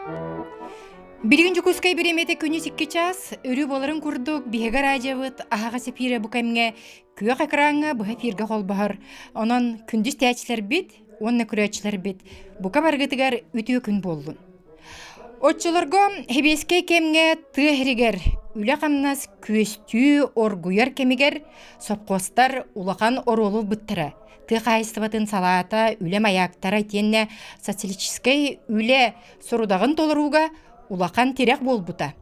Билигин Дьокуускай бириэмэтэ күнүс 2 чаас, өрүү буоларын курдук биһиги радиобыт аһаҕас эфирэ бу кэмҥэ күөх экраҥҥа быһа эфиргэ холбоһор. Онон күндү истээччилэрбит уонна көрөөччүлэрбит бука барыгытыгар үтүө күн буоллун. Оччолорго сэбиэскэй кэмҥэ тыа сиригэр үлэ-хамнас күөстүү оргуйар кэмигэр сопхуостар улахан оруолу ылбыттара. Тыа хаһаайыстыбатын салаата, үлэ маяктара итиэннэ социалистическай үлэ сорудаҕын толорууга улахан тирэх буолбута.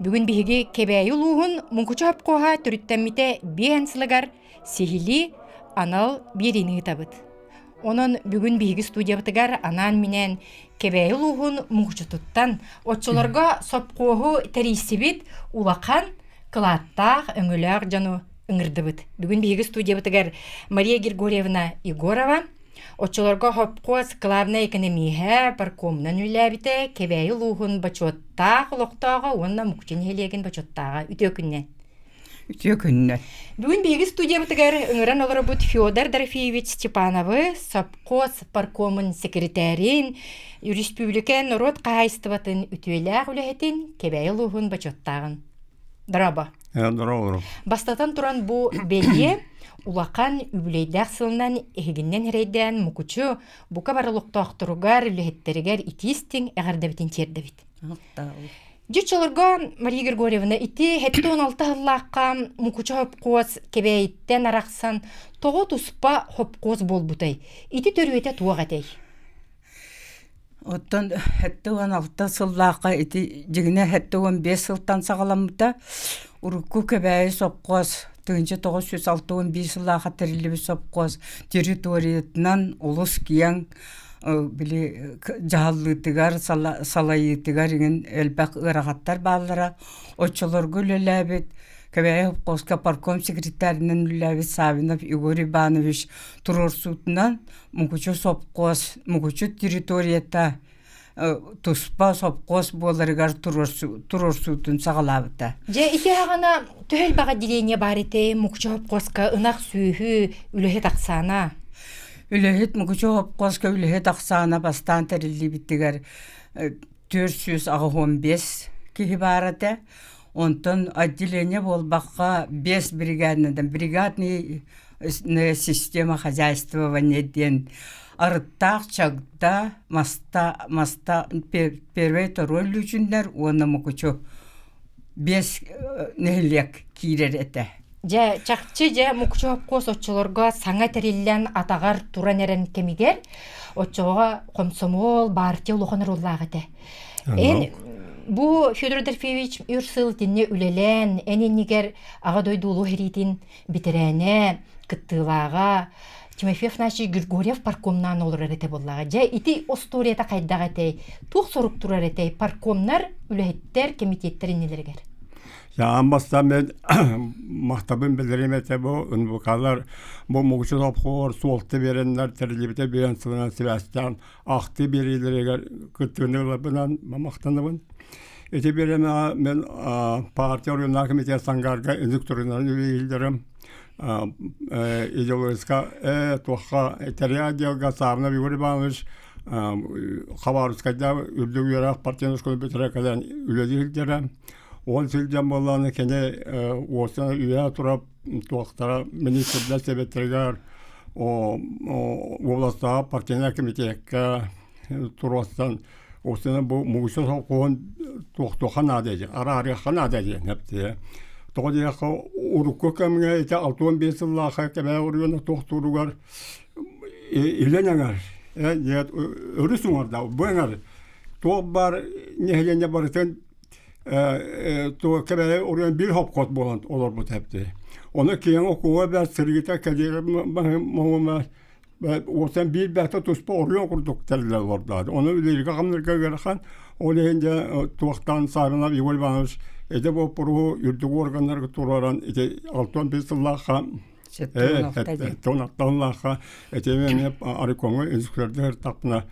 Бүгүн биһиги Кэбээйи улууһун Муҥкучу сопхуоһа төрүттэммитэ биэһэн сылыгар сиһилии анал биэриини ыытабыт. Онон бүгүн биһиги студиябытыгар анаан-минээн Кэбээйи улууһун Муҥкучутуттан оччолорго сопхуоһу тэрийсибит улахан кылааттаах өҥөлөөх дьону ыҥырдыбыт. Бүгүн биһиги студиябытыгар Мария Григорьевна Егорова, Оччолорго хопкуос главнай экономиһэ паркомунан үлэлээбитэ, Кэбээйи улууһун бочуоттаах олохтооҕо уонна Мукучу нэһилиэгин бочуоттааҕа. Үтүө күннэн! Үтүө күннэн! Бүгүн биһиги студиябытыгар ыҥыран олоробут Федор Дорофеевич Степановы, сопхуос паркомун секретарин, өрөспүүбүлүкэ норуот хаһаайыстыбатын үтүөлээх үлэһитин, Кэбээйи улууһун бочуоттааҕын. Дорообо! Дорообо. Бастатан туран бу бэлиэ улахан үбүлүөйдээх сылынан эһигиннэн эрэйдээн Мукучу бука бары олохтоохторугар, үлэһиттэригэр итии-истиҥ эҕэрдэбитин тиэрдэбит. Дьүччолорго Мария Григорьевна ити 76 сыллаахха Мукучу хопкуос Кэбээйиттэн арахсан тоҕо туспа хопкуос буолбутай? Ити төрүөтэ туох этэй? Оттон 76 сыллаахха ити дьиҥинэ 75 сылтан саҕаламмыта. Урукку Кэбээйи сопхуос 1961 сыллаахха тэриллибит сопхуос территориятынан олус киэҥ били дьаһаллыытыгар, салайыытыгар иҥин элбэх ыарахаттар бааллара. Оччолорго үлэлээбит Кэбээйи сопхуоска партком секретарынан үлэлээбит Саввинов Егор Иванович туруорсуутунан Мукучу сопхуос, Мукучу территорията туспа сопхуос буоларыгар туруорсуутун саҕалаабыта. Дьэ ити аҕана төһө элбэх отделение баар этэй Мукучу сопхуоска ынах сүөһү үлэһит ахсаана? Үлэһит Мукучу сопхуоска үлэһит ахсаана бастаан тэриллибитигэр 485 киһи баар этэ. Онтон отделение буолбакка биэс бригаднадан бригадный система хозяйствования диэн арыттаах чагда маста маста первый второй лүүчүннэр уонна мукучу биэс нэһилиэк киирэр этэ. Дьэ, чахчы дьэ Мукучу хопкуос оччолорго саҥа тэриллэн атаҕар туран эрэн кэмигэр оччоҕо хомсомуол партия улахан оруоллаах этэ. Эн бу Федор Дорофеевич үр сыл итиннэ үлэлээн, эн иннигэр Аҕа дойду улуу сэриитин бэтэрээнэ, кыттыылааҕа Тимофей Афанасьевич Григорьев паркомнаан олорор этэ буоллаҕа. Дьэ, ити остуоруйата хайдах этэй? Туох сорук турар этэй паркомнар, үлэһиттэр, кэмитиэттэр иннилэригэр? Аан бастаан мен махтабын билэрим этэ бу НВКлар бу Мукучу сопхуор суолта биэрэннэр тэриллибитэ биэрэн сылынан сибээстээн ахтыы биэриилэригэр кыттыыны ыларбынан махтанабын. Ити бириэмэҕэ мен партия оройуоннааҕы комитет Сангарга инструкторынан үлэлииллэрим. Идеологическа туохха тэрийэр отделга Савнов Егор Иванович Хабаровскайда үрдүк үөрэх партияны школа бүтэрэ кэлэн үлэлии сылдьара. Ол сылдьан буоллаҕына кини уоса үөһэ турап туохтара министрдэр сэбиэттэригэр уобаластааҕы партийнай комитекка туруорсан Осына бу муҥуса сопхуоһун туохтуохха наада диэн, араарыахха наада диэн эптиэ. Тоҕо диэххэ урукку кэмҥэ ити 65 сыллаахха Кэбээйи оройуона туохтууругар илин эҥэр, өрүс уҥарда, бу эҥэр туох баар нэһилиэнньэ барытын Кэбээйи оройуон биир сопхуос буолан олорбут эбит. Ону киэҥ окуоҕа бэрт сырыыта кэлиэрэ моһуома Уостан биир бээтэ туспа оруйуон курдук тэриллэ олордоот. Ону үлэлииргэ-хамныырга ыарахан. Ол иһин дьэ туохтаан Саарынов Егор Иванович ити боппуруоһу үрдүк уорганнарга туруоран ити 65 сыллаахха сыллаахха ити эмиэ Арикоҥҥа инструктордыы сырыттахпына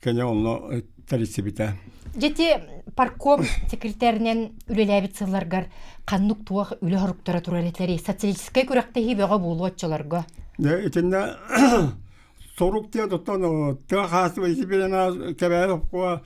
кини онно тэрийсибитэ. Дьити парком секретаринэн үлэлээбит сылларгар ханнык туох үлэ соруктара турар этилэрий? Социалистическай күрэхтэһии бөҕө буолуо оччолорго. Дьэ итиннэ сорук диэн оттон тыа хаһаайыстыба ити кэбээһи сопхуоһа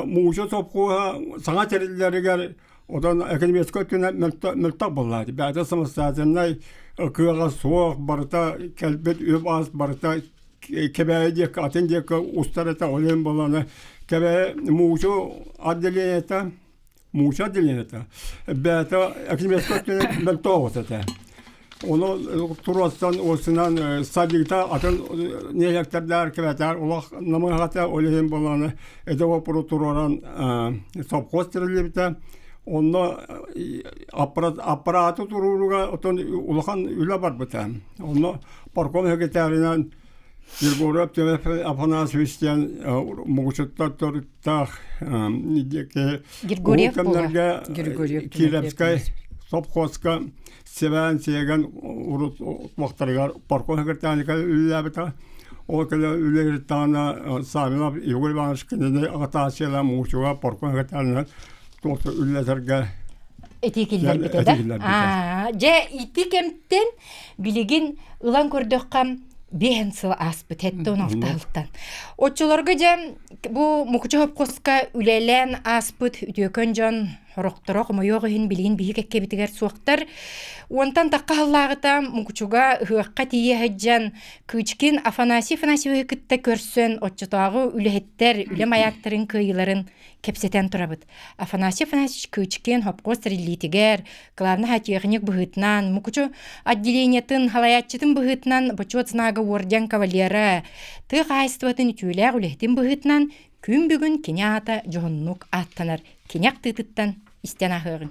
мууча сопхуоһа саҥа тэриллэригэр Онон экономическай өттүнэн мөлтөх буоллаҕа. Бэйэтэ самостоятельнай кыаҕа суох, барыта кэлбит үп-ас барыта Кэбээйи диэки, атын диэки устар этэ, ол иһин буоллаҕына Кэбээйи Муучу отделениета, Муучу отделениета бэйэтэ экономическай өттүнэн мөлтөх оҕус этэ. Ону туруорсан уосунан садикта атын нэһилиэктэрдээр кэбэтээр олох намыһахата ол иһин буоллаҕына эдэ опору туруоран совхоз тэриллибитэ. Онно аппараты туруорууга отон улахан үлэ барбыта. Онно парком секретарынан Егоров Тимофей Афанасьевич диэн мугучуттар төрүттээх Григорьев кэмнэргэ Кировскай совхозка Сибээн сиэгэн урут туохтарыгар парком секретарика үлэлээбитэ. Ол кэлэ үлэлииртэҕинэ Савинов Егор Иванович кинини аҕытааччыла Муучуга парком секретарынан туохта үлэлэтэргэ этии киллэрбитэ да? Дьэ, ити кэмтэн билигин ылан көрдөххө биэһэн сыл ааспыт хэттэ алтан. Оччолорго дьэ бу Мукучу хопкуска үлэлээн ааспыт үтүөкэн дьон Хорохторо хомойуох иһин билигин биһи кэккэбитигэр суохтар. Уонтан тахха халлааҕыта Мукучуга ыһыахха тиийэ сылдьан Кычкин Афанасий Афанасьевиһы кытта көрсөн оччотооҕу үлэһиттэр үлэ маяктарын кыайыыларын кэпсэтэн турабыт. Афанасий Афанасьевич Кычкин хопкуос тэриллиитигэр главный техник быһыытынан Мукучу отделениетын халайааччытын быһыытынан Бочуот знага орден кавалера, тыа хаһаайыстыбатын үтүөлээх үлэһитин быһыытынан күн бүгүн кини аата дьоһуннук ааттанар кини ахтыытыттан истэн ааһыаҕыҥ.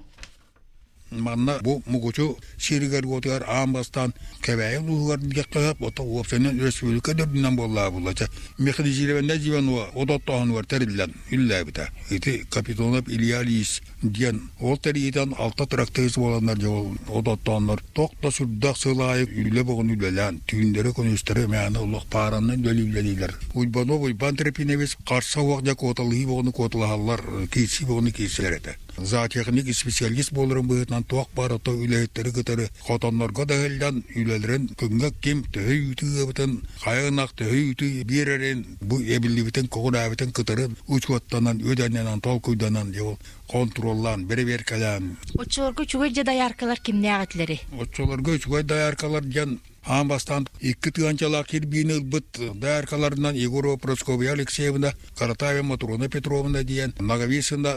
Манна бу Мукучу сиригэр-уотугар аан бастаан Кэбээйи улууһугар диэххэ сөп, оттон уопсайынан өрөспүүбүлүкэ да үрдүнэн буоллаҕа буолла. Механизированнай звено от оттооһунугар тэриллэн үлэлээбитэ. Ити Капитонов Илья Ильич диэн ол тэрийиитэн алта тракторист буоланнар дьэ ол от оттооннор туох да сүрдээх сыл аайы үлэ бөҕөнү үлэлээн түүннэри-күнүстэри мээнэ олох паараннан үлэлииллэр. Уйбанов Уйбаан Трепиневич харса уох дьэ куоталаһыы бөҕөнү куоталаһаллар, киирсии бөҕөнү киирсэллэр этэ. Зоотехник специалист буоларын быһыытынан туох баар ото үлэһиттэри кытары хотоннорго да ыһыллан үлэлэрин күҥҥэ ким төһө үүтү ыабытын, хайа ынах төһө үүтү биэрэрин, бу эбиллибитин, көҕүрээбитин кытары учуоттанан, үдэннэнэн, толкуйданан дьэ ол хонтуруоллаан, бэрэбиэркэлээн. Оччолорго үчүгэй дьэ дояркалар кимнээх этилэрий? Оччолорго үчүгэй дояркалар диэн аан бастаан икки тыһыынчалаах кирбиини ылбыт дояркаларынан Егорова Прасковья Алексеевна, Каратаева Матрона Петровна диэн, Ноговицына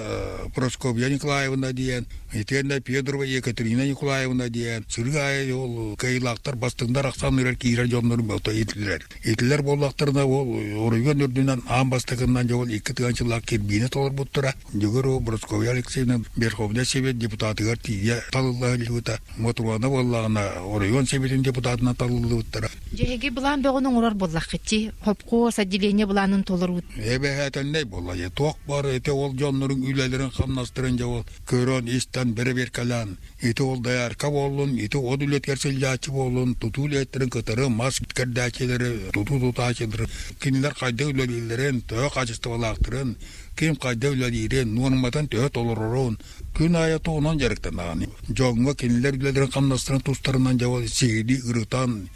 Прасковья Николаевна диэн, итиэннэ Федорова Екатерина Николаевна диэн сырыы аайы ол кыайыылаахтар бастыҥнар ахсаанныгар киирэр дьоннорун итилэр. Итилэр буоллахтарына ол оройуон үрдүнэн аан бастакыннан дьэ ол икки тыһыынчалаах кирбиини толорбуттара. Дьөгүр Прасковья Алексеевна Верховнай Совет депутатыгар тиийэ талылла сылдьыбыта. Мотуруона буоллаҕына оройуон Сэбиэтин депутатынан талыллыбыттара. Дьэһиги былаан бөҕөнү оҥорор буоллаххытчи, хопкуос отделение былаанын толоруут. Эбэһээтэлнэй буолла. Туох бар ити ол дьоннорун үлэлэрин-хамнастарын дьэ ол көрөн, истэн, бэрэбиэркэлээн ити ол доярка буоллун, ити от үлэтигэр сылдьааччы буоллун, тутуу үлэһиттэрин кытары мас кэрдээччилэри, тутуу тутааччылары кинилэр хайдах үлэлииллэрин, төһө хаачыстыбалаахтарын, ким хайдах үлэлиирин, нуорматын төһө толорорун күн аайы тугунан дьарыктанаҕын. Дьоҥҥо кинилэр үлэлэрин-хамнастарын тустарынан дьэ ол сиһилии ырытан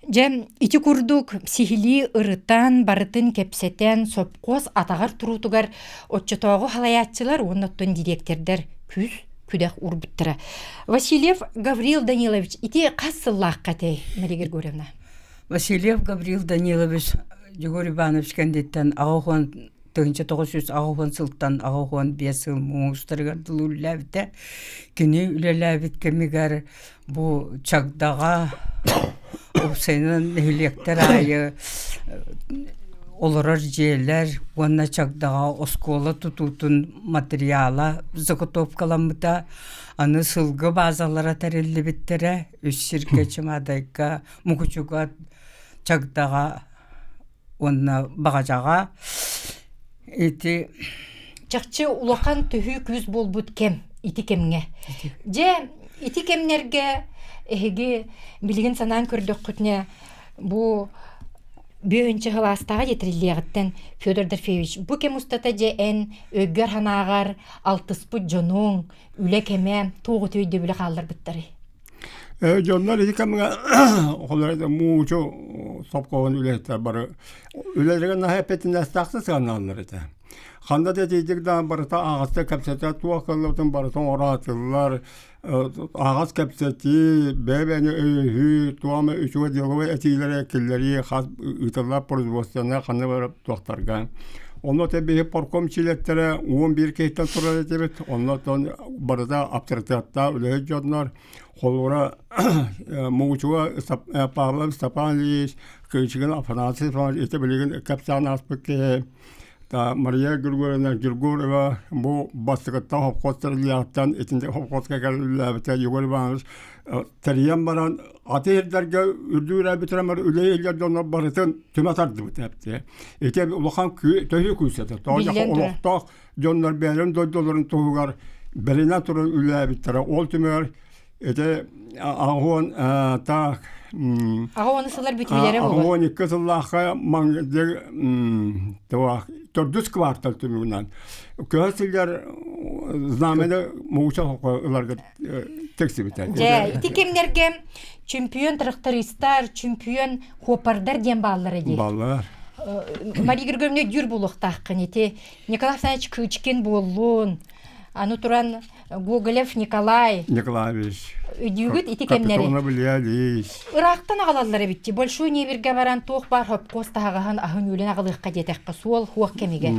Дьэ, ити курдук сиһилии ырытан, барытын кэпсэтэн, сопхуос атаҕар туруутугар оччотооҕу халайааччылар уонна оттон дириэктэрдэр күүс күдэх уурбуттара. Васильев Гаврил Данилович ити хас сыллаахха этэй, Мария Григорьевна? Васильев Гаврил Данилович Егор Иванович кэнниттэн аҕа 1980 сылтан 85 сыл муҥустарыгар дылы үлэлээбитэ. Кини үлэлээбит кэмигэр бу Чагдаҕа уопсайынан нэһилиэктэр аайы олорор дьиэлэр уонна Чагдаҕа оскуола тутуутун материала заготовкаламмыта. Аны сылгы базалара тэриллибиттэрэ. Үс сиргэ Чымаадайга, Мукучуга, Чагдаҕа уонна баҕадьаҕа ити чахчы улахан төһүү күүс буолбут кэм ити кэмҥэ дьэ ити кэмнэргэ эһиги билигин санаан көрдөххүтүнэ бу бүөһүнчэ сылаастааҕы дьэтириллиэҕиттэн Федор Дорофеевич бу кэм устата дьэ эн өйгөр санааҕар алтыспыт дьонуҥ үлэ кэмэ туох үтүө өйдөбүлү хаалларбыттарый? Дьоннор ити кэмҥэ оҕолор муучу сопхуоһун үлэһиттэр бары үлэлэригэр наһаа эппиэтинэстээхтик сыһыаннаһаллар этэ. Ханна да итиитик да барыта аһаҕастык кэпсэтэ туох кыаллыбытын барытын оҥоро аһаҕас кэпсэтии, бэйэ-бэйэни өйөһүү, туох эмэ үчүгэй деловой этиилэри киллэрии хас ыытыллар производствоны ханна барар туохтарга. Онно те биһи парком чилиэттэрэ 11 киһиттэн турар этибит. Онно барыта авторитеттаах үлэһит дьоннор. Холобура Муҥучуга Павлов Степан Ильич, Кыычыгын Афанасий Иванович ити билигин кэпсээн ааспыт киһи Мария Григорьевна Григорьева бу бастакыттан совхоз тэриллиэҕиттэн итинник совхозка кэллээбитэ Егор Иванович тэрийэн баран аты сирдэргэ үрдүү бүтэрэн баран үлэ иһиллэр дьоннор барытын түмэ тардыбыт эбит. Ити улахан төһүү күүс этэ. Тоҕо олохтоох дьоннор бэйэлэрин дойдуларын туһугар бэринэн туран үлэлээбиттэрэ. Ол түмүгэр ити аҕуон так Аҕа сыллар бүтүүлэрэ буолар. 12 сыллаахха маҥнайгы төрдүс квартал түмүгүнэн көһө сылдьар знамяны муҥуча ыларга тиксибитэ. Дьэ, ити кэмнэргэ чемпион трактористар, чемпион хуопардар диэн бааллара дии. Бааллар. Мария Григорьевна өйдүүр буолуохтааххын ити. Николай Александрович Кычкин буоллун, аны туран Гоголев Николай Николаевич өйдүүгүт ити кэмнэри Капитонов Илья Ильич ыраахтан аҕалаллар эбит Большой Невиргэ баран туох баар хопкуос таһаҕаһын аһын үөлэн аҕалыахха диэтэххэ суол хуох кэмигэр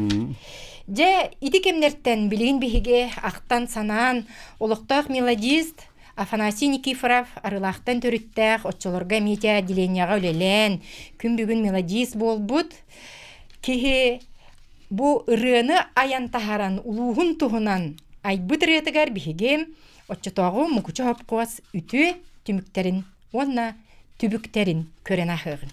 дьэ ити кэмнэртэн билигин биһиги ахтан санаан олохтоох мелодист Афанасий Никифоров Арылаахтан төрүттээх оччолорго эмиэ отделениеҕа үлэлээн күн бүгүн мелодист буолбут киһи Бу ырыаны айан таһааран улууһун туһунан айбыт ырыатыгар биһиги оччотооҕу Мукучу сопхуос үтүө түмүктэрин уонна түбүктэрин көрөн ааһыаҕыҥ.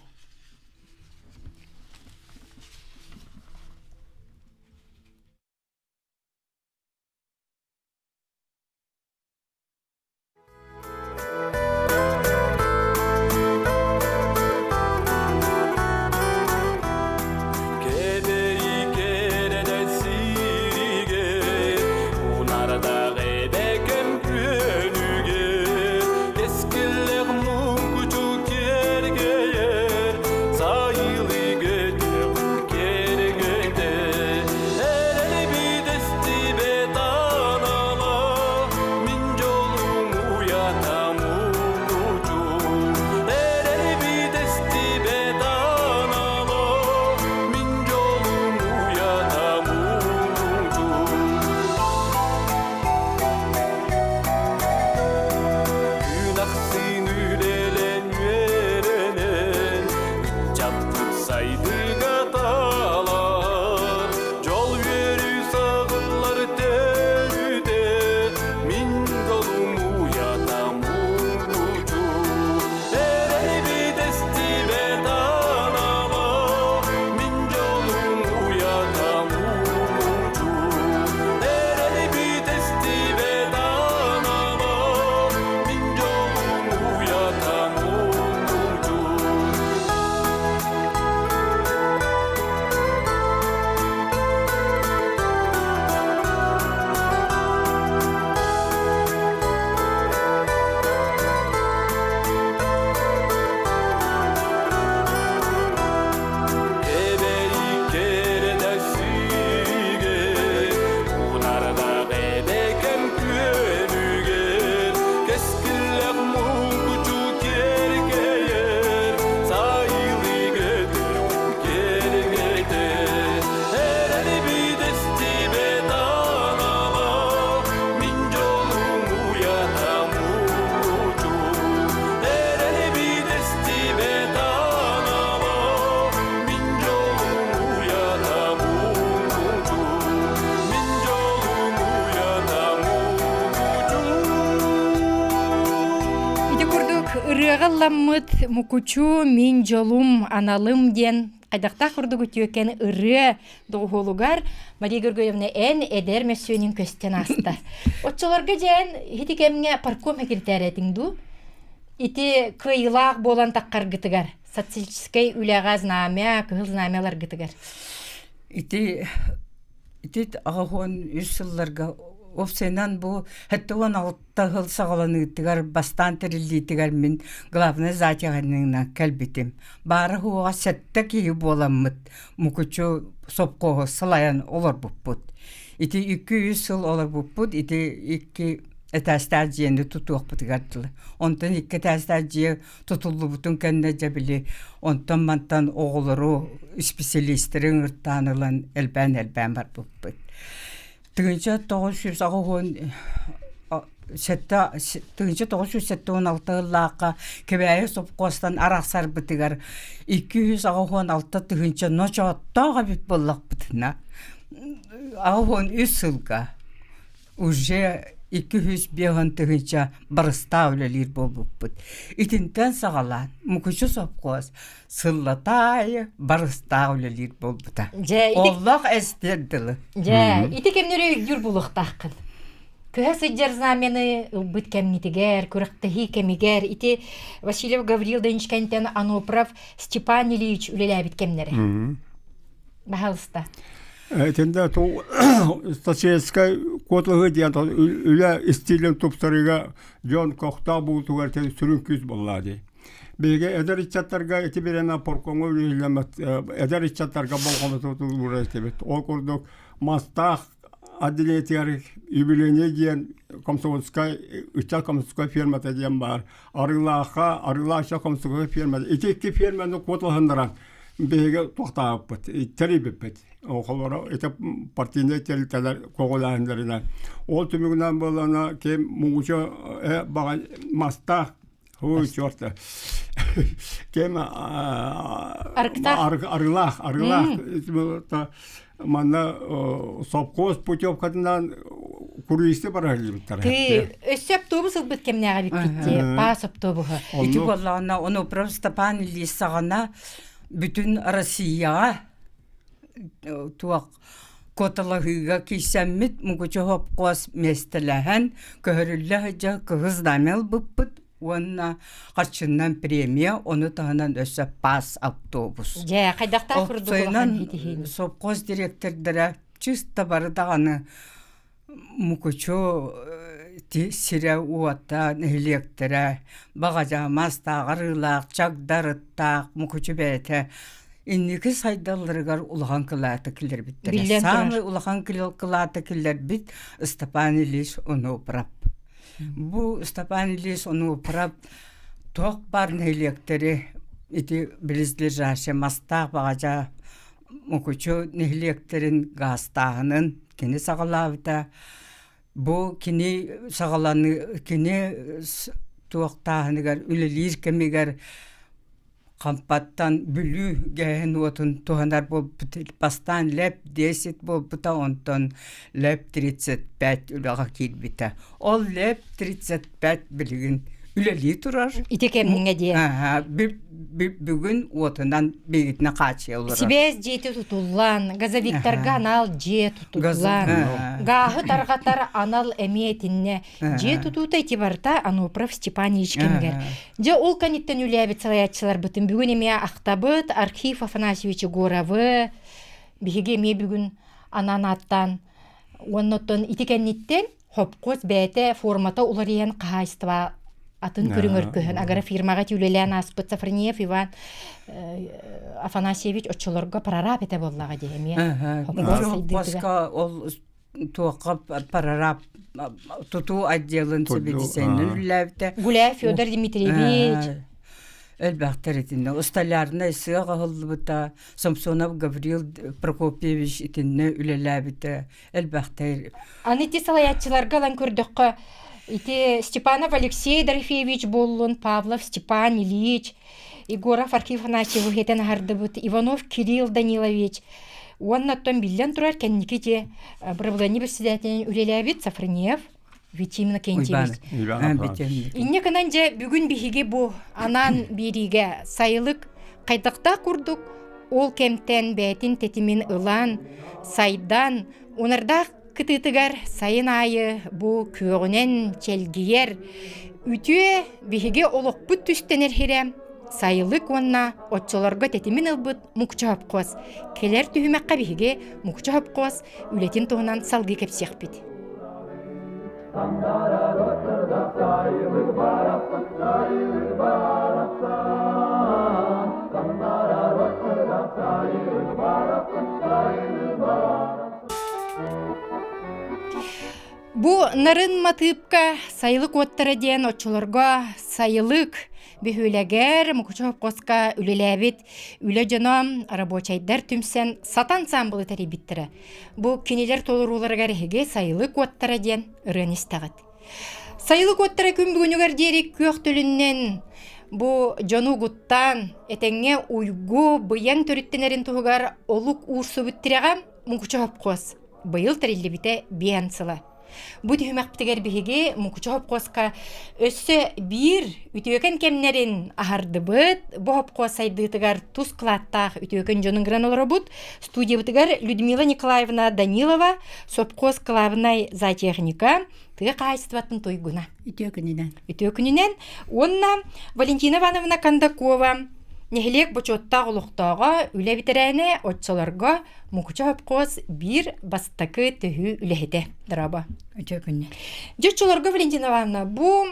Ити курдук ырыаҕа ылламмыт Мукучу мин дьолум аналым диэн хайдахтаах курдук үтүөкэн ырыа доҕуһуолугар Мария Григорьевна эн эдэр мөссүөнүн көстөн ааста. Оччолорго дьээн ити кэмҥэ парком секретарь дуу? Ити кыайыылаах буолан таххаргытыгар социалистическай үлэҕэ знамя, кыһыл знамяларгытыгар. Ити ити 83 сылларга Уопсайынан бу 76 сыл саҕаланыытыгар бастаан тэриллиитигэр мин главнай зоотехнигынан кэлбитим. Баара-суоҕа сэттэ киһи буоламмыт Мукучу сопхуоһу салайан олорбуппут. Ити 2-3 сыл олорбуппут, ити икки этээстээх дьиэни тутуохпутугар дылы. Онтон икки этээстээх дьиэ тутуллубутун кэннэ дьэ били онтон-мантан оҕолору, исписэлиистэри ыҥыртаан ылан элбээн-элбээн барбыппыт. 1987 1976 сыллаахха Кэбээйи сопхуостан арахсарбытыгар 286 тыһыынча ночооттоох эбит буоллахпытына 83 сылга уже 250 тыһыынча барыстаах үлэлиир буолбуппут. Итинтэн саҕалаан Мукучу сопхуос сыллата аайы барыстаах үлэлиир буолбута. Дьэ, ити Оллох эстиэр дылы. Дьэ, ити кэмнэри өйдүүр буолуохтааххын. Көһө сылдьар знамяны ылбыт кэмҥитигэр, күрэхтэһии кэмигэр ити Васильев Гаврил Даничкантан Анопров Степан Ильич үлэлээбит кэмнэрэ. Баһалыста. Итиннэ ту статическай куоталаһыы диэн үлэ истиилин тупсарыыга дьон кохтоох буолтугар сүрүн күүс буоллаа дии. Биһиги эдэр ыччаттарга ити бириэмэ поркоҥҥо үлэлэммэт эдэр ыччаттарга болҕомтотун уурар этибит. Ол курдук мастаах отделениетыгар юбилейный диэн комсомольскай ыччат комсомольскай фермата диэн баар. Арыылаахха Арыылаах комсомольскай фермата. Ити икки ферманы куоталаһыннаран биһиги туохтаабыппыт, тэрийбиппит. Холоро ити партийнай тэрилтэлэр көҕүлээһиннэринэн. Ол түмүгүнэн буоллаҕына ким муҥуча баҕа мастаах Ой, черта. Кем Арыктаах. Арылаах, арылаах. Манна совхоз путевкатынан круизте барар Ты өссө автобус ылбыт кэмнээҕи биккитти паас автобуһа. Ити буоллаҕына, ону Степан Ильич саҕана бүтүн Россияҕа туох куоталаһыыга киирсэммит Мукучу сопхуос миэстэлэһэн көһөрүллэ сылдьар кыһыл знамя ылбыппыт уонна харчынан премия, ону таһынан өссө паас автобус. Дьэ, хайдахтаах курдук улахан хитиһиини. Сопхуос дириэктэрдэрэ чисто бары даҕаны Мукучу сирэ-уота, нэһилиэктэрэ баҕадьа мастааҕар ыылаах, чагдарыттаах Мукучу бэйэтэ инники сайдалларыгар улахан кылааты киллэрбиттэрэ. Биллэн турар. Саамай улахан кылааты киллэрбит Степан Ильич Онупроп. Бу Степан Ильич Онупроп туох баар нэһилиэктэри ити близлежащий мастаах баҕадьа Мукучу нэһилиэктэрин гаастааһынын кини саҕалаабыта. Бу кини саҕаланыы кини туохтааһыныгар үлэлиир кэмигэр Хампаттан Бүлүү гээһин уотун туһанар буолбут бастаан лэп 10 буолбута онтон лэп 35 үлэҕэ киирбитэ. Ол лэп 35 билигин үлэлии турар. Ити кэмҥэ диэ. Бүгүн уотунан биһигитинэ хааччыйа олорор. Сибээс дьиэтэ тутуллан, газовиктарга анал дьиэ тутуллан, гааһы тарҕатар анал эмиэ итиннэ. Дьиэ тутуута ити барыта Анупров Степан Ильич кэмигэр. Дьэ ол кэнниттэн үлээбит салайааччыларбытын бүгүн эмиэ ахтабыт Архив Афанасьевич Егоровы биһиги эмиэ бүгүн анаан ааттаан уонна оттон ити кэнниттэн Хопкуос бэйэтэ формата уларыйан хаһаайыстыба атын көрүҥэр көһөн агрофирмаҕа үлэлээн ааспыт Сафронеев Иван Афанасьевич оччолорго прораб этэ буоллаҕа дии эмиэ Хопкуоска ол туохха прораб тутуу отделын сэбиэдиссэйинэн үлэлээбитэ. Гуляев Федор Дмитриевич элбэхтэр итиннэ столярнай сыах аһыллыбыта Самсонов Гаврил Прокопьевич итиннэ үлэлээбитэ элбэхтэр. Аны ити салайааччыларга ылан көрдөххө, ити Степанов Алексей Дорофеевич буоллун, Павлов Степан Ильич, Егоров Архив Афанасьевы этэн аһардыбыт, Иванов Кирилл Данилович уонна оттон биллэн турар кэнники ити бырабылыанньа председателин үлэлээбит Сафронеев Витим Иннокентьевич. Инньэ гынан дьэ бүгүн биһиги бу анаан биэриигэ сайылык хайдахтаах курдук ол кэмтэн бэйэтин тэтимин ылан, сайдан, унардаах кытыытыгар сайын аайы бу күөҕүнэн чэлгийэр үтүө биһиги олохпут түстэнэр сирэ сайылык уонна оччолорго тэтимин ылбыт Мукча хопхуос. Кэлэр түһүмэххэ биһиги Мукча хопхуос үлэтин туһунан салгыы кэпсиэхпит. Бу нарын матыыпка сайылык уоттара диэн оччолорго сайылык бөһүөлэгэр Мукучу хопкуоска үлэлээбит үлэ дьоно рабочайдар түмсэн сатан ансаамбылы тэрийбиттэрэ. Бу кинилэр толорууларыгар эһиги сайылык уоттара диэн ырыаны истэҕит. Сайылык уоттара күн бүгүнүгэр диэри күөх төлүннэн бу дьону угуттаан, этэҥҥэ уйгу быйаҥ төрүттэнэрин туһугар олук уурсубут тирэҕэ Мукучу хопкуос быйыл тэриллибитэ биэн сыла. Бу түһүмэхпитигэр биһиги Мукучу хопхуоска өссө биир үтүөкэн кэмнэрин аһардыбыт. Бу хопхуос сайдыытыгар тус кылааттаах үтүөкэн дьонун гынан олоробут. Студиябытыгар Людмила Николаевна Данилова, сопхуос кылаабынай зоотехника, тыа хаһаайыстыбатын туйгуна. Үтүө күнүнэн. Үтүө күнүнэн. Уонна Валентина Ивановна Кондакова, нэһилиэк бочуоттаах олохтооҕо, үлэ бэтэрээнэ, оччолорго Мукучу хопхуос биир бастакы төһүү үлэһитэ. Дорообо. Үтүө күннэр. Дьэ, оччолорго Валентина Ивановна, бу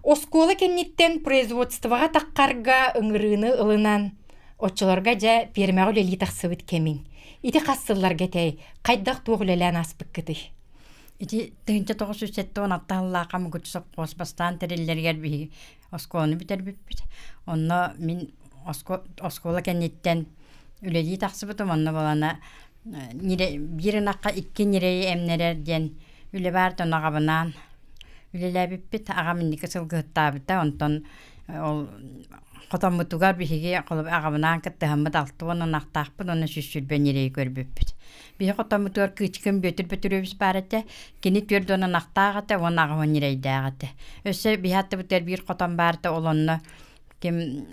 оскуола кэнниттэн производствоҕа таххарга ыҥырыыны ылынан, оччолорго дьэ пиэрмэҕэ үлэлии тахсыбыт кэмиҥ. Ити хас сылларга этэй? Хайдах туох үлэлээн ааспыккытый? Ити 1976 сыллаахха Мукучу сопхуос бастаан тэриллэригэр биһиги оскуоланы бүтэрбиппит. Онно мин оскуола кэнниттэн үлэлии тахсыбытым. Онно буолана биир ынахха икки ньирэйи эмнэрэр диэн үлэ баар онно аҕабынаан үлэлээбиппит. Аҕам инники сылгыһыттаабыта. Онтон ол хотоммутугар биһиги аҕабынаан кыттыһаммыт 60 ынахтаахпыт уонна 120 ньирэйи көрбүппүт. Биһи хотоммутугар Кыычыкын Бүөтүр Бөтүрүөбүс баар этэ. Кини 40 ынахтаах этэ уонна 80 ньирэйдээх этэ. Өссө биһи аттыбытыгар биир хотон баар этэ, ол онно ким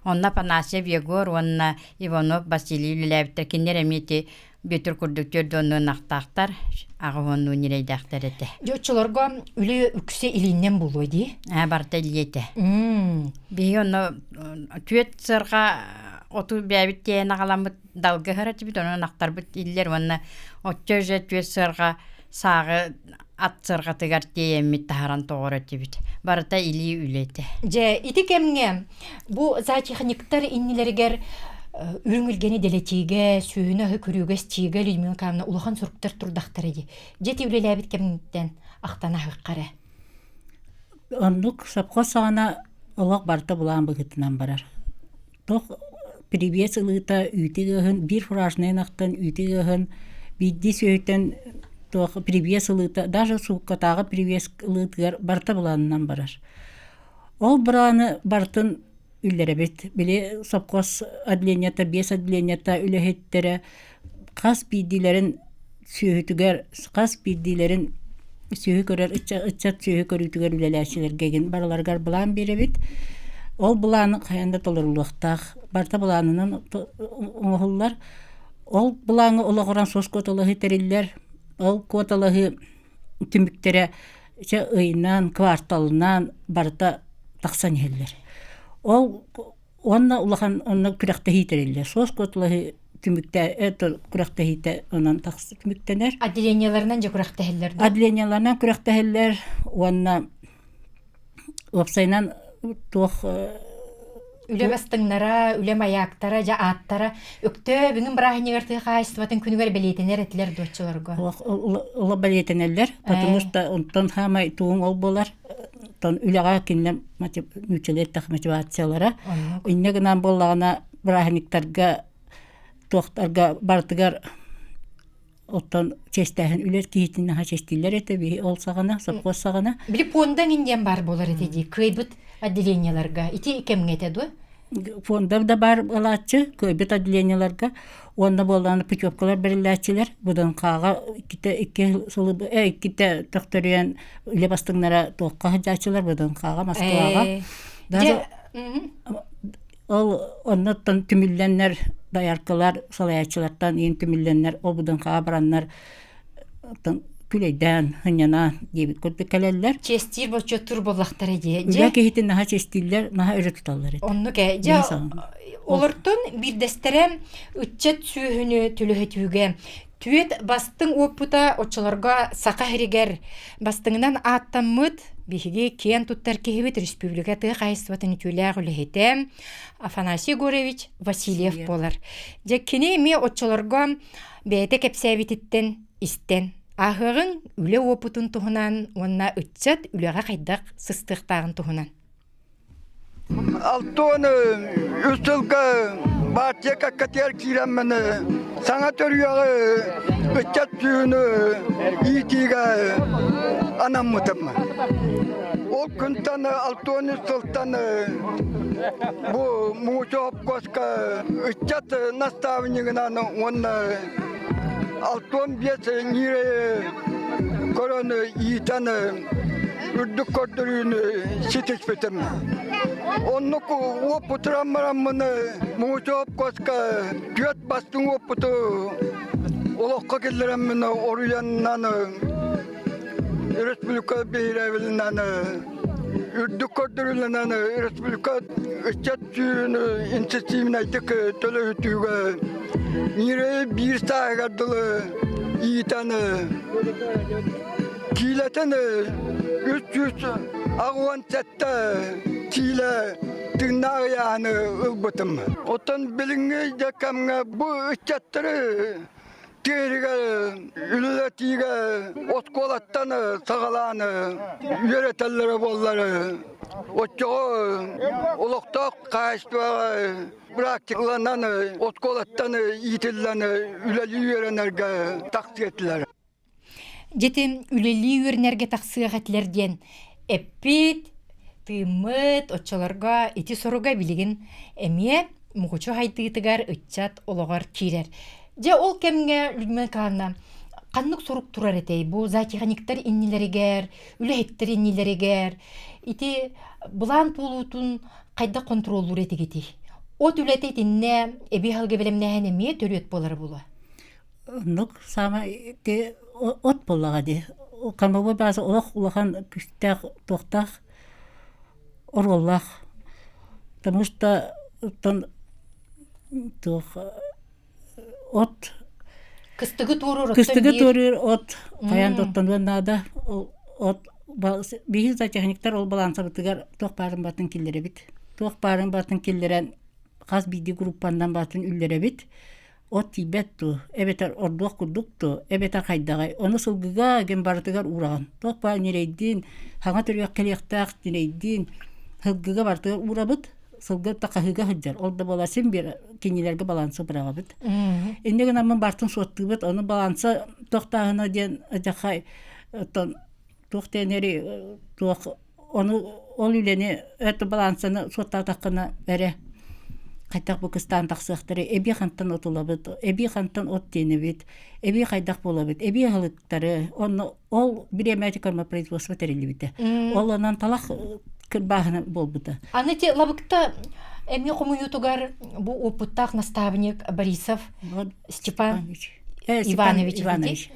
онно Афанасьев Егор уонна Иванов Василий үлэлээбиттэр. Кинилэр эмиэ ити Бүөтүр курдук 40 ынахтаахтар, 80 ньирэйдээхтэр этэ. Дьэ, оччолорго үлэ үксэ илииннэн буолуо дии? Аа, барыта илии этэ. Биһиги онно түөрт сыарҕа оту бэйэбит тиэйэн аҕаламмыт далгыһар этибит, онон ынахтарбыт иллэр уонна оччо уже түөрт сыарҕа сааҕы ат сыарҕатыгар тиэйэммит таһаран тоҕор этибит. Барыта илии үлэтэ. Дьэ, ити кэмҥэ бу зоотехниктар иннилэригэр үрүҥ илгэни дэлэтиигэ, сүөһүнү-аһы көрүүгэ-истиигэ Людмила Николаевна улахан суруктар турдахтара дии. Дьэ, ити үлэлээбит кэмҥиттэн ахтан аһыахха эрэ. Оннук сопхуос саҕана олох барыта былаан быһыытынан барар. Туох привес ылыыта үүтү ыаһын, биир фуражнай ынахтан үүтү ыаһын, биирдии сүөһүттэн туох привес ылыыта, даже сууккатааҕы привес ылыытыгар барыта былаанынан барар. Ол былааны барытын үллэрэбит. Били сопхуос отделениета, биэс отделениета үлэһиттэрэ хас биирдиилэрин сүөһүтүгэр, хас биирдиилэрин сүөһү көрөр ыччат сүөһү көрүүтүгэр үлэлээччилэргэ игин барыларыгар былаан биэрэбит. Ол былааны хайаан да толоруллуохтаах. Барыта былаанынан оҥоһуллар. Ол былааҥҥа олоҕуран сос куоталаһыы тэриллэр. Ол куоталаһыы түмүктэрэ чэ ыйынан, кварталынан барыта тахсан иһэллэр. Ол Уонна улахан онно күрэхтэһии тэриллэр. Суос куоталаһыы түмүктэ это күрэхтэһиитэ онон тахс түмүктэнэр. Отделениеларынан дьэ күрэхтэһэллэр да? Отделениеларынан күрэхтэһэллэр уонна уопсайынан туох Үлэ бастыҥнара, үлэ маяктара, дьэ ааттара Өктөө бүгүн бырааһынньыгар тыа хаһаайыстыбатын күнүгэр бэлиэтэнэр этилэр дуоччуларга. Ула бэлиэтэнэллэр, потому что онтон хаамай тугуҥ ол буолар. Оттон үлэҕэ кинилэр нууччалыы эттэххэ мотивациялара. Инньэ гынан буоллаҕына бырааһынньыктарга туохтарга барытыгар оттон чиэстээһин үлэ киһитин наһаа чиэстииллэр этэ биһи ол саҕана сопхуос саҕана. Били пуонда эҥин диэн баар буолар этэ дии кыайбыт отделениеларга ити кэмҥэ этэ дуо? Фонда да баар буолааччы кыайбыт отделениеларга уонна буоллаҕына путевкалар бэриллээччилэр ВДНХ-ҕа иккитэ икки сылы иккитэ төхтөрүйэн үлэ бастыҥнара туохха сылдьааччылар ВДНХ-ҕа Москваҕа даже ол оннуттан түмүллэннэр дояркалар салайааччылартан иин түмүллэннэр ол ВДНХ-ҕа бараннар күлэйдээн сынньана диэбит курдук кэлэллэр. Чиэстиир бочуоттуур буоллахтара дии. Үлэ киһитин наһаа чиэстииллэр, наһаа өрө туталлар этэ. Оннук ээ. Дьэ, олортон биирдэстэрэ ыччат сүөһүнү төлөһөтүүгэ. Түөт бастыҥ уоппута оччолорго Саха сиригэр бастыҥынан ааттаммыт биһиги киэн туттар киһибит республика тыа хаһайыстыбатын үтүөлээх үлэһитэ Афанасий Егорович Васильев буолар. Дьэ кини эмиэ оччолорго бэйэтэ кэпсээбититтэн истэн ааһыаҕыҥ үлэ уопутун туһунан уонна ыччат үлэҕэ хайдах сыстыахтааҕын туһунан. Алтон үс сылга партия кэккэтигэр киирэммин саҥа төрүөҕү ыччат сүүнү иитиигэ анаммытым. Ол күнтэн алтон үс сылтан бу Муҥучу хопкуоска ыччат наставнигынан уонна 65 ньирэйи көрөн иитэн үрдүк көрдөрүүнү ситиспитим. Оннук уопутуран бараммын Муҥучуоп куоска түөрт бастыҥ уопуту олоххо киллэрэммин оруйаннан республика биһирэбилинэн үрдүк көрдөрүүлэнэн республика ыччат сүүрүн интенсивнэйдик төлөһүтүүгэ ньирэйи биир сааһыгар дылы иитэн киилэтин 387 киилэ тыыннаах ыйааһыны ылбытым. Оттон билиҥҥи дьэ кэмҥэ бу ыччаттары тыырыгар үлэлэтиигэ оскуолаттан саҕалаан үөрэтэллэрэ буоллар оччоҕо олохтоох хаһаайыстыбаҕа практикаланан оскуолаттан иитиллэн үлэлии үөрэнэргэ тахсыа этилэр. Дьити үлэлии үөрэнэргэ тахсыах этилэр диэн эппит, тыыммыт, оччолорго ити соруга билигин эмиэ Мукучу хайдыытыгар ыччат олоҕор киирэр. Дьэ ол кэмҥэ Людмила Николаевна ханнык сурук турар этэй? Бу зоотехниктар иннилэригэр, үлэһиттэр иннилэригэр ити былаан туолуутун хайдах хонтуруоллуур этигитий? От үлэтэ итиннэ эбии аһылыгы бэлэмнээһин эмиэ төрүөт буолара буолуо. Оннук саамай ити от буоллаҕа дии. Кормовой база олох улахан күүстээх туохтаах оруоллаах. Потому что оттон туох от Кыстыгы туоруур оттон кыстыгы биир туоруур от хайаан да оттонуон наада. Ол от биһиги зоотехниктар ол балаансабытыгар туох баарын барытын киллэрэбит. Туох баарын барытын киллэрэн хас биирдии группаннан барытын үллэрэбит. От тиийбэт дуу, эбэтэр ордуох курдук дуу, эбэтэр хайдаҕай, ону сылгыга гин барытыгар уураҕын. Туох баар ньирэйдиин, хаҥа төрүөх кэлиэхтээх ньирэйдиин сылгыга барытыгар уурабыт, сылгы да хаһыыга сылдьар. Ол да буолар син биир кинилэргэ баланса быраҕабыт. Инньэ гынаммын бартын суоттуубут, ону баланса туохтааһына диэн дьахай оттон туох диэнэри туох ону ол үлэни это балансаны суоттаатаххына эрэ хайдах бу кыстаан тахсыахтара эбии хантан от ылабыт эбии хантан от тиэнэбит эбии хайдах буолабыт эбии аһылыктары онно ол бириэмэ кормопроизводство тэриллибитэ ол онон талах кырбааһына буолбута Аны ти лабыкта эмиэ хомуйуутугар бу опыттаах наставник Борисов Степан Иванович Иванович.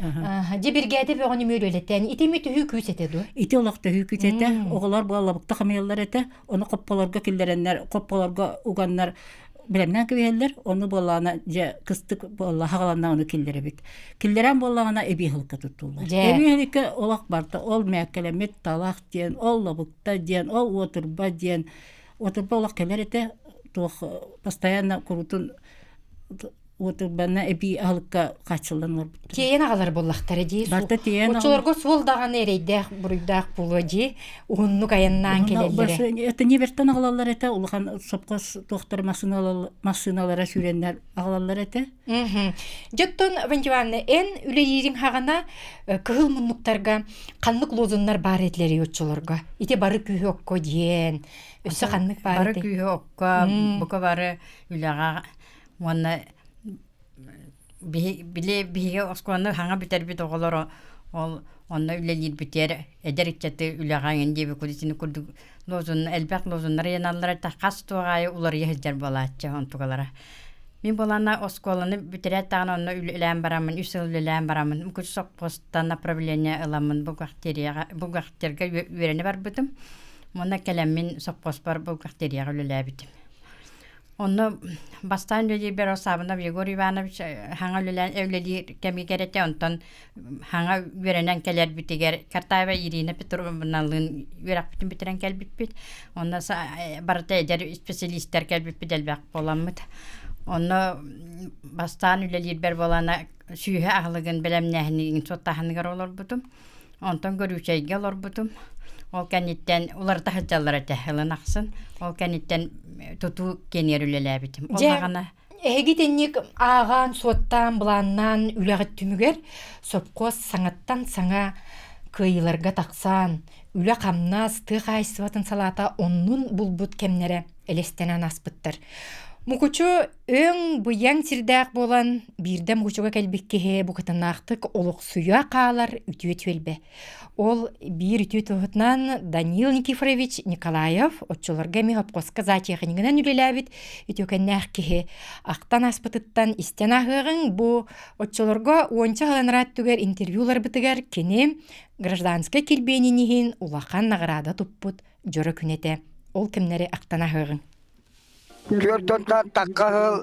Дьэ биригээдэ бөҕөнү мүөлүөлэтэн ити эми төһүү күүс этэ дуо? Ити олох төһүү күүс этэ. Оҕолор буоллабыкта хамыйаллар этэ. Ону хопполорго киллэрэннэр, хопполорго уганнар бэлэмнээн кэбиһэллэр. Ону буоллаҕына дьэ кыстык буолла хаҕаланна ону киллэрэбит. Киллэрэн буоллаҕына эбии аһылыкка туттуллар. Эбии аһылыкка олох барта ол мээккэлэммит талах диэн, ол лабыкта диэн, ол уотурба диэн. Уотурба олох кэлэр этэ. Туох постоянно курутун уотурбанна эбии аһылыкка хааччыллан олорбуттар. Тиэйэн аҕалар буоллахтара дии. Барта тиэйэн Оччолорго суол даҕаны эрэйдээх буруйдаах буолуо дии. Уһуннук айаннаан кэлэллэрэ. Это Невертан аҕалаллар этэ, улахан сопхуос туохтар массыыналара сүүрэннэр аҕалаллар этэ. Дьоттон Ванчиванна, эн үлэлиириҥ хаҕана кыһыл муннуктарга ханнык лозуннар баар этилэрий оччолорго? Ити бары күүһү окко диэн. Өссө ханнык баар Бары күүһү окко, бука бары үлэҕэ Уонна били биһиги оскуоланы хаҥа бүтэрбит оҕолор ол онно үлэлиирбитигэр эдэр ыччаты үлэҕэ эҥин диэбит итини курдук лозун элбэх лозуннар ыйаналлар этэ хас туох аайы уларыйа сылдьар буолааччы онтукалара. Мин буолана оскуоланы бүтэрээт даҕаны онно үлэлээн бараммын үс сыл үлэлээн бараммын Мукучу сопхуостан направление ыламмын бухгалтерияҕа бухгалтерга үөрэнэ барбытым. Уонна кэлэммин сопхуоспар бухгалтерияҕа үлэлээбитим. Онно бастаан үлэлиирбэр Саабынов Егор Иванович хаҥа үлэлээн үлэлиир кэмигэр этэ, онтон хаҥа үөрэнэн кэлэрбитигэр Картаева Ирина Петровналыын үөрэхпитин бүтэрэн кэлбиппит. Онно барыта эдэр исписэлиистэр кэлбиппит элбэх буоламмыт. Онно бастаан үлэлиирбэр буолана сүүһэ аһылыгын бэлэмнээһинин суоттааһыныгар олорбутум. Онтон көрүүчэйгэ олорбутум. Ол кэнниттэн уларыта сылдьаллар этэ ылын ахсын. Ол кэнниттэн тутуу киэнигэр үлэлээбитим. Ол Дьэ, эһиги итинник ааҕаан, суоттаан, былааннаан үлэҕит түмүгэр сопхуос саҥаттан саҥа кыайыыларга тахсан, үлэ-хамнас, тыа хаһаайыстыбатын салаата оннун булбут кэмнэрэ элэстэнэн ааспыттар. Мукучу өҥ быйаҥ сирдээх буолан, биирдэ Мукучуга кэлбит киһи букатыннаахтык олохсуйа хаалар үтүө түөлбэ. Ол биир үтүө туһутунан Данил Никифорович Николаев оччолорго эмиэ хопкоска зоотехнигынан үлэлээбит үтүөкэннээх киһи ахтан ааспытыттан истэн ааһыаҕыҥ. Бу оччолорго уонча сыл анараа өттүгэр интервьюларбытыгар кини гражданскай килбиэнин иһин улахан наҕараада туппут дьоро күн этэ. Ол кэмнэри ахтан аһыаҕыҥ. Түөрт такка сыл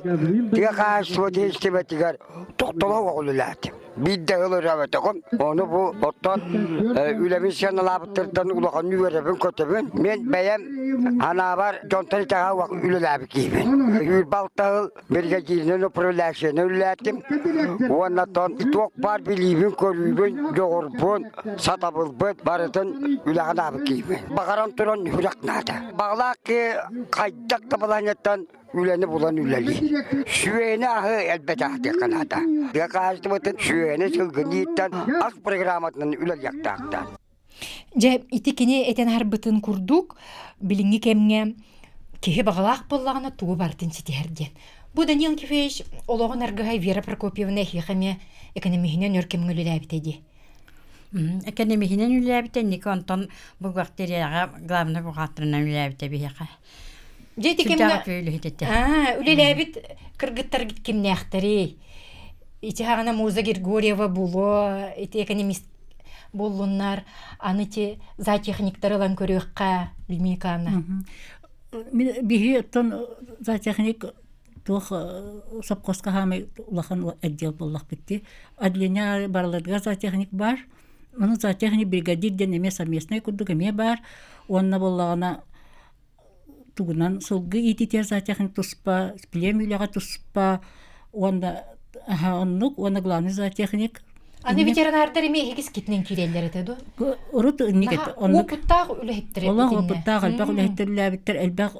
тыа хаһаайыстыбатын истибэтигэр тохтоло оҕолулаатым. Биирдэ ыл өрөөбөтөҕүм. Ону бу оттон үлэбин сыаналаабыттартан улахан үөрэбин көтөбүн. Мен бэйэм анаабар дьонтон итэҕэ үлэлээбит киһибин. Үүрбэ алта сыл биригэдьииринэн управляющайынан үлэлээтим. Уонна туох баар билиибин-көрүүбүн, дьоҕурбун, сатабылбыт барытын үлэҕэ анаабыт киһибин. Баҕаран туран үрэх наада. Баҕалаах киһи хайдах да балаһыанньаттан үлэни булан үлэлиир. Сүөһүнү аһы элбэтээхтиэххэ наада. Тыа хаһаайыстыбатын сүөһүнү сылгыны ииттэн ас программатынан үлэлиэхтээхтэр. Дьэ, ити кини этэн аһарбытын курдук, билиҥҥи кэмҥэ киһи баҕалаах буоллаҕына тугу барытын ситиһэр диэн. Бу Данил Никифорович олоҕун аргыһа Вера Прокопьевна эһиэхэ эмиэ экономиһинэн өр кэмҥэ үлэлээбитэ дии. Экономиһинэн үлэлээбитэ, инники онтон бухгалтерияҕа главнай бухгалтерынан үлэлээбитэ биһиэхэ. Дьэ ити кэмҥэ үлэлээбит кыргыттар кимнээхтэрий? Ити хаҕана Муза Григорьева булуо, ити экономист буоллуннар, аны ити зоотехниктары ылан көрүөххэ, Людмила Николаевна. Биһи оттон зоотехник туох сопхуоска хаамай улахан отдел буоллахпыт дии. Отделение барыларыгар зоотехник баар. Ону зоотехник бригадир диэн эмиэ совместнай курдук эмиэ баар. Уонна буоллаҕына тугунан сылгы иититиэр зоотехник туспа, племя үлэҕэ туспа уонна оннук уонна главный зоотехник Аны ветеринардар эмиэ эһигис китинэн киирэллэр этэ дуо? Урут инник этэ. Оннук опыттаах үлэһиттэр Олох опыттаах элбэх үлэһиттэр үлээбиттэр, элбэх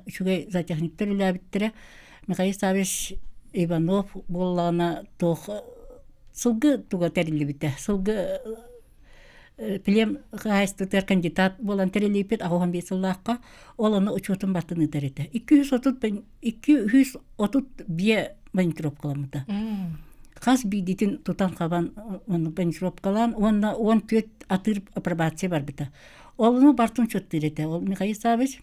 үчүгэй зоотехниктар үлээбиттэрэ. Михаил Саввич Иванов буоллаҕына туох сылгы туга тэриллибитэ. Сылгы плем хаһаайыстыбатыгар кандидат буолан тэриллибит 85 сыллаахха ол ону учуотун бартын ыытар этэ. 230 биэ монитировкаламмыта. Хас биирдиитин тутан-хабан монитировкалаан уонна 14 атыыр апробация барбыта. Ол ону бартын учуоттуур этэ. Ол Михаил Саввич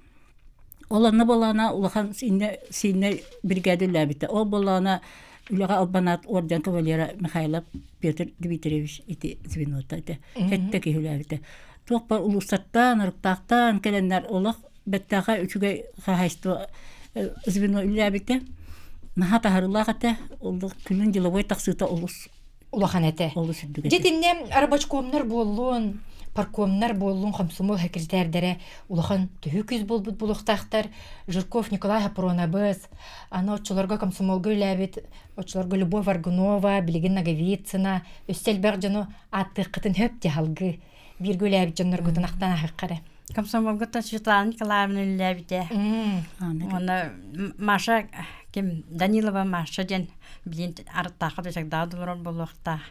Ол онно буоллаҕына улахан сииннэ сииннэ биригээдэ үлэлээбитэ. Ол буоллаҕына үлэҕэ албан орден кавалера Михайлов Петр Дмитриевич ити звенота этэ. Сэттэ киһи үлэлээбитэ. Туох бар улуустартан, Арыктаахтан кэлэннэр олох бэттээхэй үчүгэй хаһаайыстыба звено үлэлээбитэ. Наһаа таһарыылаах этэ. Ол күнүн деловой тахсыыта олус улахан этэ. Олус үрдүк этэ. Дьитиннэ рабочкомнар буоллун, паркомнар буоллун, хомсомол секретардара улахан төһүү күүс буолбут булуохтаахтар. Жирков Николай Хапронабыс, аны оччолорго комсомолга үлээбит, оччолорго Любовь Аргунова, билигин Ноговицына, өссө элбэх дьону ааттыаххытын хөп дьаһалгы бииргэ үлээбит дьонноргутун ахтан аһыахха эрэ. Комсомолга Светлана Николаевна үлэлээбитэ. Уонна Маша ким Данилова Маша диэн билин арыттаахха да олорор буолуохтаах.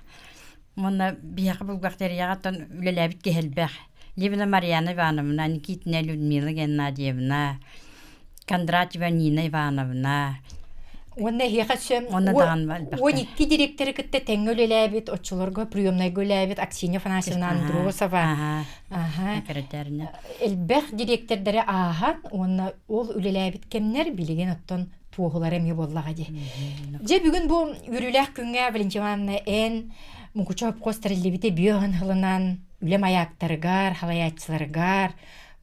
Уонна биһиэхэ бухгалтерияҕа үлэлээбит киһи элбэх. Левина Марьяна Ивановна, Никитина Людмила Геннадьевна, Кондратьева Нина Ивановна, Уонна эһиэхэ өссө Уонна даҕаны элбэхтэр. 12 директоры кытта тэҥҥэ үлэлээбит, оччолорго приемнайга үлэлээбит Аксинья Афанасьевна Андросова. Аха. Секретарина. Элбэх дириэктэрдэри ааһан уонна ол үлэлээбит кэмнэр билигин оттон туоһулара эмиэ буоллаҕа дии. Дьэ бүгүн бу үөрүүлээх күҥҥэ Валентина Ивановна эн Мукучу хопхуос тэриллибитэ бүө ыһан ылынан үлэ маяктарыгар, халайааччыларыгар,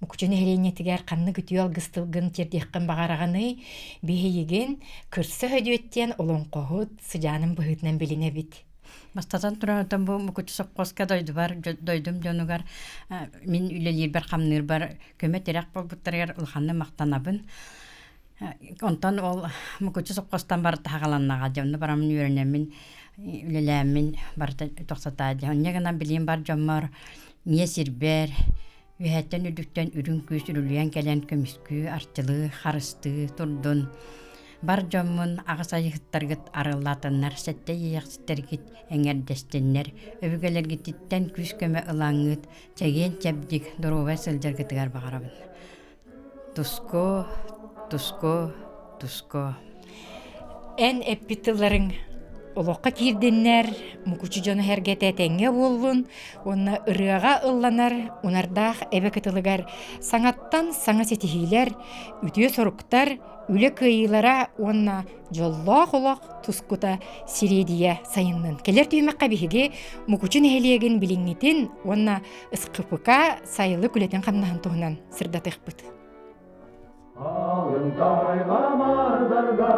Мукучу нэһилиэнньэтигэр ханнык үтүө алгыс тылгын тиэрдиэххин баҕараҕыный? Биһигин кырса Һөдүөттиэн олоҥхоһут сыдьаанын быһыытынан билинэбит. Бастатан туран, оттон бу Мукучу сопхуоска дойдубар, дойдум дьонугар мин үлэлиирбэр-хамныырбар көмө-тирэх буолбуттарыгар улаханнык махтанабын. Онтон ол Мукучу сопхуостан барыта саҕаланнаҕа дьэ онно бараммын үөрэнэммин, үлэлээммин барыта тохсотаа дьэ. Онньо гынан билигин бар дьоммор ийэ сирбэр Үөһэттэн үрдүктэн үрүҥ күүс үрүлүйэн кэлэн көмүскүү, арчылыы, харыстыы турдун. Бар дьоммун аҕыс айыһыттаргыт арыллаатыннар, сэттэ иэйэхситтэргит эҥэрдэстиннэр, өбүгэлэргититтэн күүс-көмө ылаҥҥыт, чэгиэн-чэбдик, доруобай сылдьаргытыгар баҕарабын. Туску, туску, туску. Эн эппит тылларыҥ олоххо киирдиннэр, мукучу дьоно сэргэтэ этэҥҥэ буоллун уонна ырыаҕа ылланар унардаах эбэ кытылыгар саҥаттан саҥа ситиһиилэр, үтүө соруктар, үлэ кыайыылара уонна дьоллоох олох тускута сириэдийэ сайыннын. Кэлэр түһүмэххэ биһиги Мукучу нэһилиэгин билиҥҥитин уонна СКПК сайылык үлэтин-хамнаһын туһунан сырдатыахпыт. Алын тайламардарга,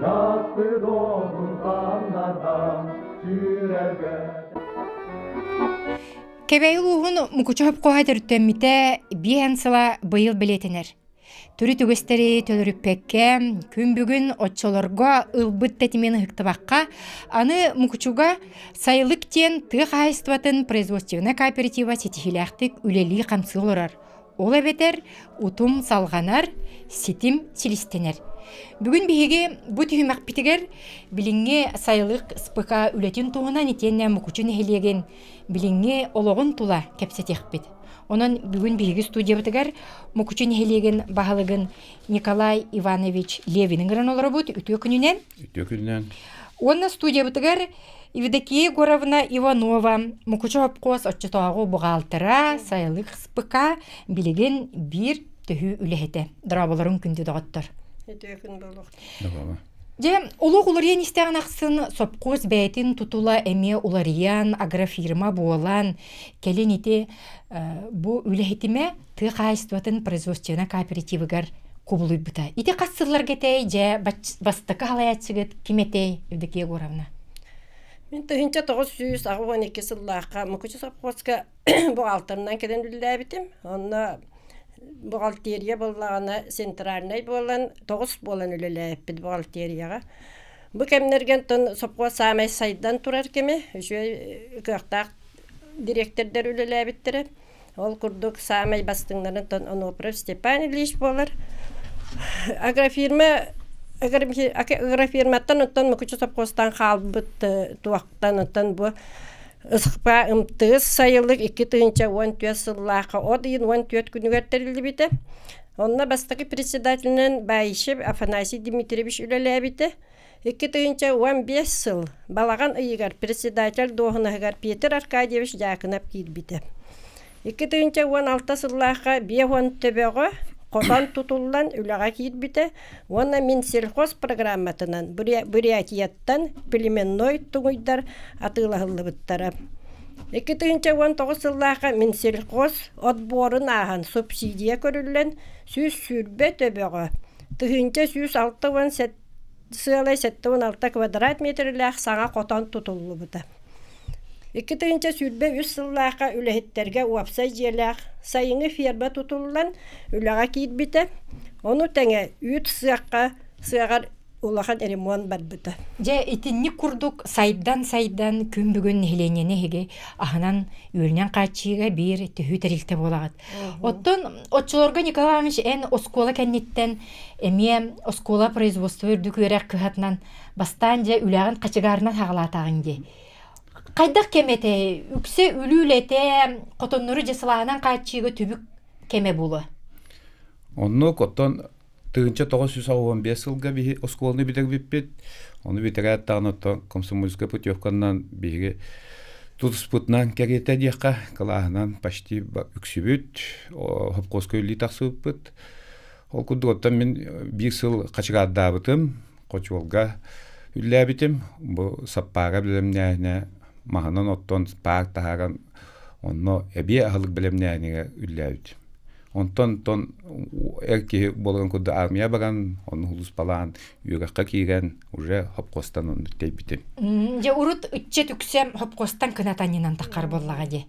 гаспы таннардан, сүүрэргэ. Кэбээйи улууһун Мукучу хопкоһа төрүттэммитэ биэһэн сыла быйыл бэлиэтэнэр. Төрүт үгэстэри төлөрүппэккэ, күн бүгүн оччолорго ылбыт тэтимин ыһыктыбакка, аны Мукучуга Сайылык диэн тыа хаһаайыстыбатын производственнай кооператива ситиһиилээхтик үлэлии-хамсыы олорор. Ол эбэтэр утум салҕанар, ситим силистэнэр. Бүгүн биһиги бу түһүмэхпитигэр билиҥҥи Сайылык СПК үлэтин туһунан итиэннэ Мукучу нэһилиэгин билиҥҥи олоҕун тула кэпсэтиэхпит. Онон бүгүн биһиги студиябытыгар Мукучу нэһилиэгин баһылыгын Николай Иванович Левин ыҥыран олоробут. Үтүө күнүнэн. Үтүө күнүнэн. Уонна студиябытыгар Евдокия Егоровна Иванова, Мукучу хопкуос оччотооҕу буҕаалтыра, сайылык СПК билигин биир төһүү үлэһитэ. Дорооболорун күндү доҕоттор. Үтүө күн буолуох. Дьэ, олох уларыйан истэҕин ахсын сопхуос бэйэтин тутула эмиэ уларыйан, агрофирма буолан, кэлин ити бу үлэһитимэ тыа хаһаайыстыбатын производственнай кооперативыгар кубулуйбута. Ити хас сылларга этэй, дьэ, бастакы халайааччыгыт ким этэй, Евдокия Егоровна? Мин 1982 сыллаахха Мукучу сопхуоска буҕаалтырынан кэлэн үлэлээбитим. Онно бухгалтерия буоллаҕына центральнай буолан, тоҕус буолан үлэлээбиппит бухгалтерияҕа. Бу кэмнэргэ онтон сопхуос саамай сайдан турар кэмэ, үчүгэй кыахтаах дириэктэрдэр үлэлээбиттэрэ. Ол курдук саамай бастыҥнарын Онопров Степан Ильич буолар. Агрофирма агрофирматтан оттон Мукучу сопхуостан хаалбыт туохтан оттон бу СХП МТС сайылык 2014 сыллаахха от ыйын 14 күнүгэр тэриллибитэ. Онно бастакы председателинэн Баишев Афанасий Дмитриевич үлэлээбитэ. 2015 сыл балаҕан ыйыгар председатель дуоһунаһыгар Петр Аркадьевич Дьаакынап киирбитэ. 2016 сыллаахха 50 төбөҕө хотон тутуллан үлэҕэ киирбитэ уонна Минсельхоз программатынан Бурятияттан племенной туҥуйдар атыылаһыллыбыттара. 2019 сыллаахха Минсельхоз отборун ааһан субсидия көрүллэн 120 төбөҕө 1167 сыалай 76 квадрат метрлээх саҥа хотон тутуллубута. 2023 сыллаахха үлэһиттэргэ уопсай дьиэлээх сайыҥҥы ферма тутуллан үлэҕэ киирбитэ. Ону тэҥэ үүт сыахха сыаҕар улахан ремонт барбыта. Дьэ итинник курдук сайдан-сайдан күн бүгүн нэһилиэнньэни эһиги аһынан үөлүнэн хааччыйыыга биир төһүү тэрилтэ буолаҕыт. Оттон оччолорго Николай Иванович эн оскуола кэнниттэн эмиэ оскуола производство үрдүк үөрэх кыһатынан бастаан дьэ үлэҕин хачыгаарынан хаҕалаатаҕыҥ дии. Хайдах кэм этэ? Үксэ үлүү үлэтэ, хотоннору дьэ сылааһынан хааччыйыыга түбүк кэмэ буолуо. Оннук оттон 1985 сылга биһи оскуоланы бүтэрбиппит. Ону бүтэрээт даҕаны оттон комсомольскай путевканан биһиги тутуспутунан кэриэтэ диэххэ кылааһынан почти үксүбүт хопкуоска үлэлии тахсыбыппыт. Ол курдук оттон мин биир сыл хачыгаардаабытым, хочуолга үллээбитим. Бу саппаага бэлэмнээһинэ маһынан оттон паар таһааран онно эбиэ аһылык бэлэмнээһинигэр үллээбитим. Онтон тон эр киһи буоларын курдук армия баран, ону улууспалаан үөрэххэ киирэн уже хопкостан оннук тэйбитим. Дьэ урут ыччат үксэ хопкостан кынат анньынан таххар буоллаҕа дии.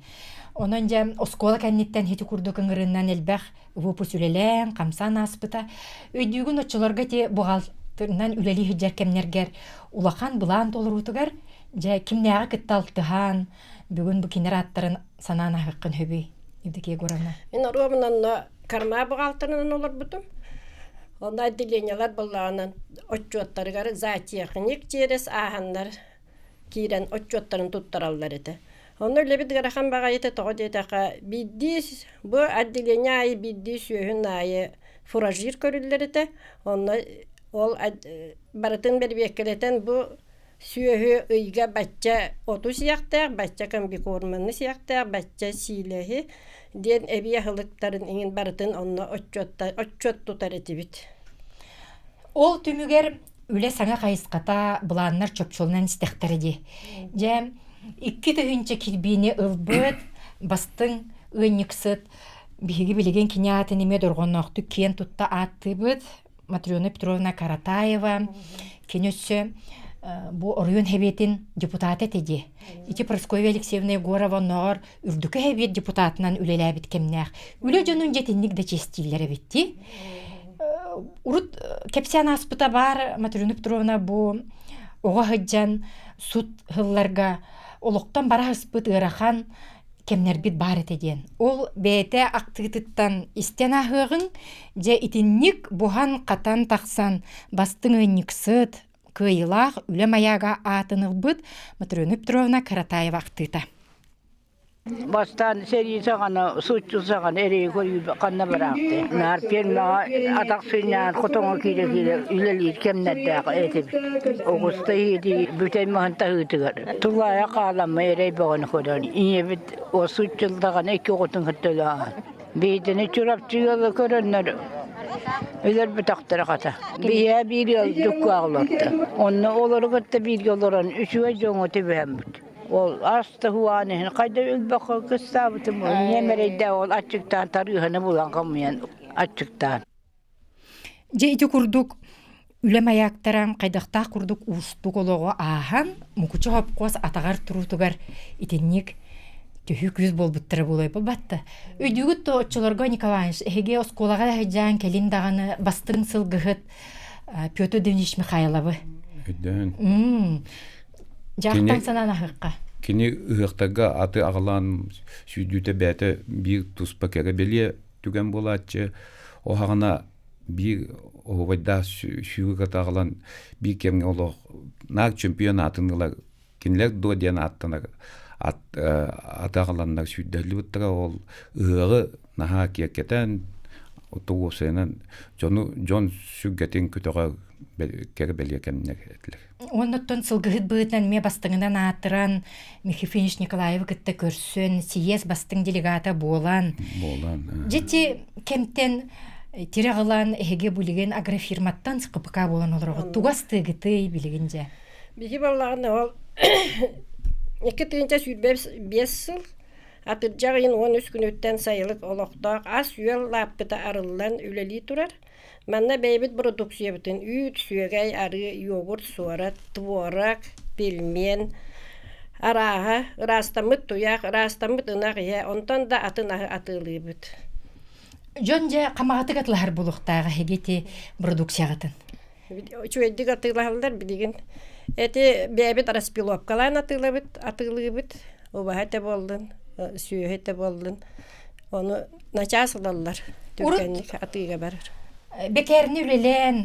Онон дьэ оскуола кэнниттэн ити курдук ыҥырыынан элбэх выпуск үлэлээн, хамсаан ааспыта. Өйдүүгүн оччолорго ити буҕалтырынан үлэлии сылдьар кэмнэргэр улахан былаан толоруутугар дьэ кимнээҕи кытта алтыһан бүгүн бу кинилэр ааттарын санаан аһыаххын сөбүй, Евдокия Егоровна? Мин оруобун онно карма буҕалтырынан олорбутум. Онно отделениелар былаанан отчуоттарыгар зоотехник через ааһаннар киирэн отчуоттарын туттараллар этэ. Онно үлэбит ыарахан баҕайыта тоҕо диэтэххэ биирдии бу отделение аайы биирдии сүөһүн аайы фуражир көрүллэр этэ. Онно ол барытын бэрэбиэркэлэтэн бу сүөһү ыйга бачча оту сиэхтээх, бачча комбикорманы сиэхтээх, бачча сиилэһи диэн эбии аһылыктарын иҥин барытын онно отчуот тутар этибит. Ол түмүгэр үлэ саҥа хайысхата былааннар чопчуланан истэхтэрэ дии. Дьэ, 2000 кирбиини ылбыт бастыҥ ыанньыксыт биһиги билигин кини аатын эмиэ дорҕоонноохтук киэн тутта ааттыыбыт Матрена Петровна Каратаева кини өссө бу оройуон Сэбиэтин депутата этэ дии. Ити Прасковья Алексеевна Егорова оннооҕор үрдүкү Сэбиэт депутатынан үлэлээбит кэмнээх. Үлэ дьонун дьэтинник да чиэстииллэр эбит дии. Урут кэпсээн ааспыта баар Матрена Петровна бу оҕо сылдьан сут сылларга олохтон бара сыспыт ыарахан кэмнэрбит баар этэ диэн. Ол бэйэтэ актыытыттан истэн ааһыаҕыҥ, дьэ итинник буһан-хатан тахсан бастыҥ ыанньыксыт, кыайыылаах үлэ майаага аатын ылбыт Матрена Петровна Каратаева ахтыыта. Бастаан сэрии саҕана, суччу саҕана эрэйи көрүү ханна бараахтый? Наар фермаҕа атах сынньаан хотоҥҥо киирэ-киирэ үлэлиир кэмнэрдээх этибит. Оҕуста иһии бүтэй маһын таһыытыгар Тулаайах хааламмы эрэй бөҕөнү көрөн, ийэбит осуччулдаҕына икки оҕотун кытта өлөөн. Биһигини Чурапчы ыалы көрөннөр өлөрбөтөхтөрө хата. Биһиэхэ биир ыал дьуккаах олорто. Онно олору кытта бииргэ олорон үчүгэй дьоҥҥо түбэһэммит. Ол ас да уһаан иһин хайда өлбөххө кыстаабытым ийэм эрэйдээх ол аччыктаан тарыыһаны булан хомуйан аччыктаан. Дьэ ити курдук үлэ маяктара хайдахтаах курдук уустук олоҕу ааһан Мукучу хопкуос атаҕар туруутугар итинник төһүү күүс буолбуттара буолуой батта. Өйдүүгүт то оччолорго Николаевич эһиги оскуолаҕа сылдьан кэлин даҕаны бастыҥ сылгыһыт Петр Дмитриевич Михайловы. Өйдөөн. Дьаахтан санаан аһыахха. Кини ыһыахтарга аты аҕалаан сүүрдүүтэ бэйэтэ биир туспа кэрэ бэлиэ түгэн буолааччы. Оһаҕына биир оһуобайдаах сүүрүк аты аҕалан биир кэмҥэ олох наар чемпион аатын ылар кинилэр дуо диэн ааттанар ат аты аҕаланнар сүүрдэллибиттэрэ ол ыһыаҕы наһаа киэркэтэн уопсайынан дьону дьон сүргэтин көтөҕөр кэрэ бэлиэ кэмнэр этилэр. Оннуттан сылгыһыт быһыытынан эмиэ бастыҥынан аатыран Михаил Николаевы кытта көрсөн, сийиэс бастыҥ делегата буолан, буолан дьити кэмтэн тирэх ылан эһиги билигин агрофирматтан СКПК буолан олороҕут. Тугас тыгытый билигин дьэ? Биһи баллаҕына ол 2025 сыл атырдьах ыйын 13 күнүттэн сайылык олохтоох ас-үөл лааппыта арыллан үлэлии турар. Манна бэйэбит бородууксуйабытын үүт, сүөгэй, арыы, йогурт, суорат, творог, пельмен арааһа, ыраастаммыт туйах, ыраастаммыт ынах иһэ, онтон да атын аһы атыылыыбыт. Дьон дьэ хамаҕатык атылаһар буолуохтааҕа эһиги ити продукцияҕытын? Үчүгэйдик атыылаһаллар билигин. Эти бэйэбит распиловкалаан атыылабыт, атыылыыбыт. Убаһа этэ буоллун, сүөһү этэ буоллун. Ону начаас ылаллар, түргэнник атыыга барар. Бэкээрни үлэлээн,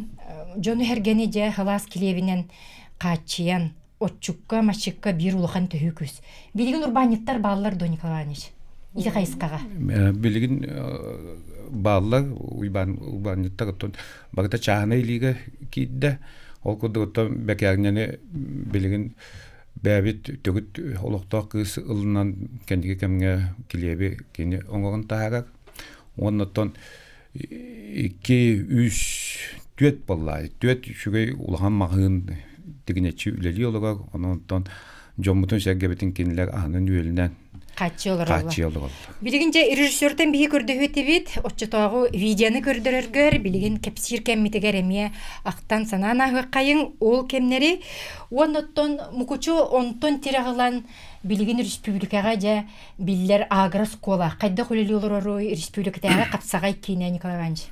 дьону сэргэни дьэ халаас килиэбинэн хааччыйан, отчукка, маччыкка биир улахан төһүү күүс. Билигин урбаанньыттар бааллар дуо, Николай Иванович? Ити хайысхаҕа. Билигин бааллар урбаанньыттар оттон барыта чааһынай илиигэ киирдэ. Ол курдук оттон бэкээрнэни билигин Бэйэбит төрүт олохтоох кыыс ылынан кэнники кэмҥэ килиэби кини оҥорон таһаарар. Уонна оттон икки, үс, түөрт буолла. Түөрт үчүгэй улахан маҕаһыын тигинэччи үлэлии олорор. Онон оттон дьоммутун-сэргэбитин кинилэр аһынан-үөлүнэн. Хааччы олороллор. Хааччы олороллор. Билигин дьэ режиссертан биһи көрдөһүөтүбүт, оччотооҕу видеоны көрдөрөргөр билигин кэпсиир кэммитигэр эмиэ ахтан санаан ааһыаххайыҥ ол кэмнэри. Уонна оттон Мукучу онтон тирэх ылан билигин республикаҕа дьэ биллэр агро-оскуола хайдах үлэлии олороруй республикатааҕы хапсаҕай киинэ Николай Иванович?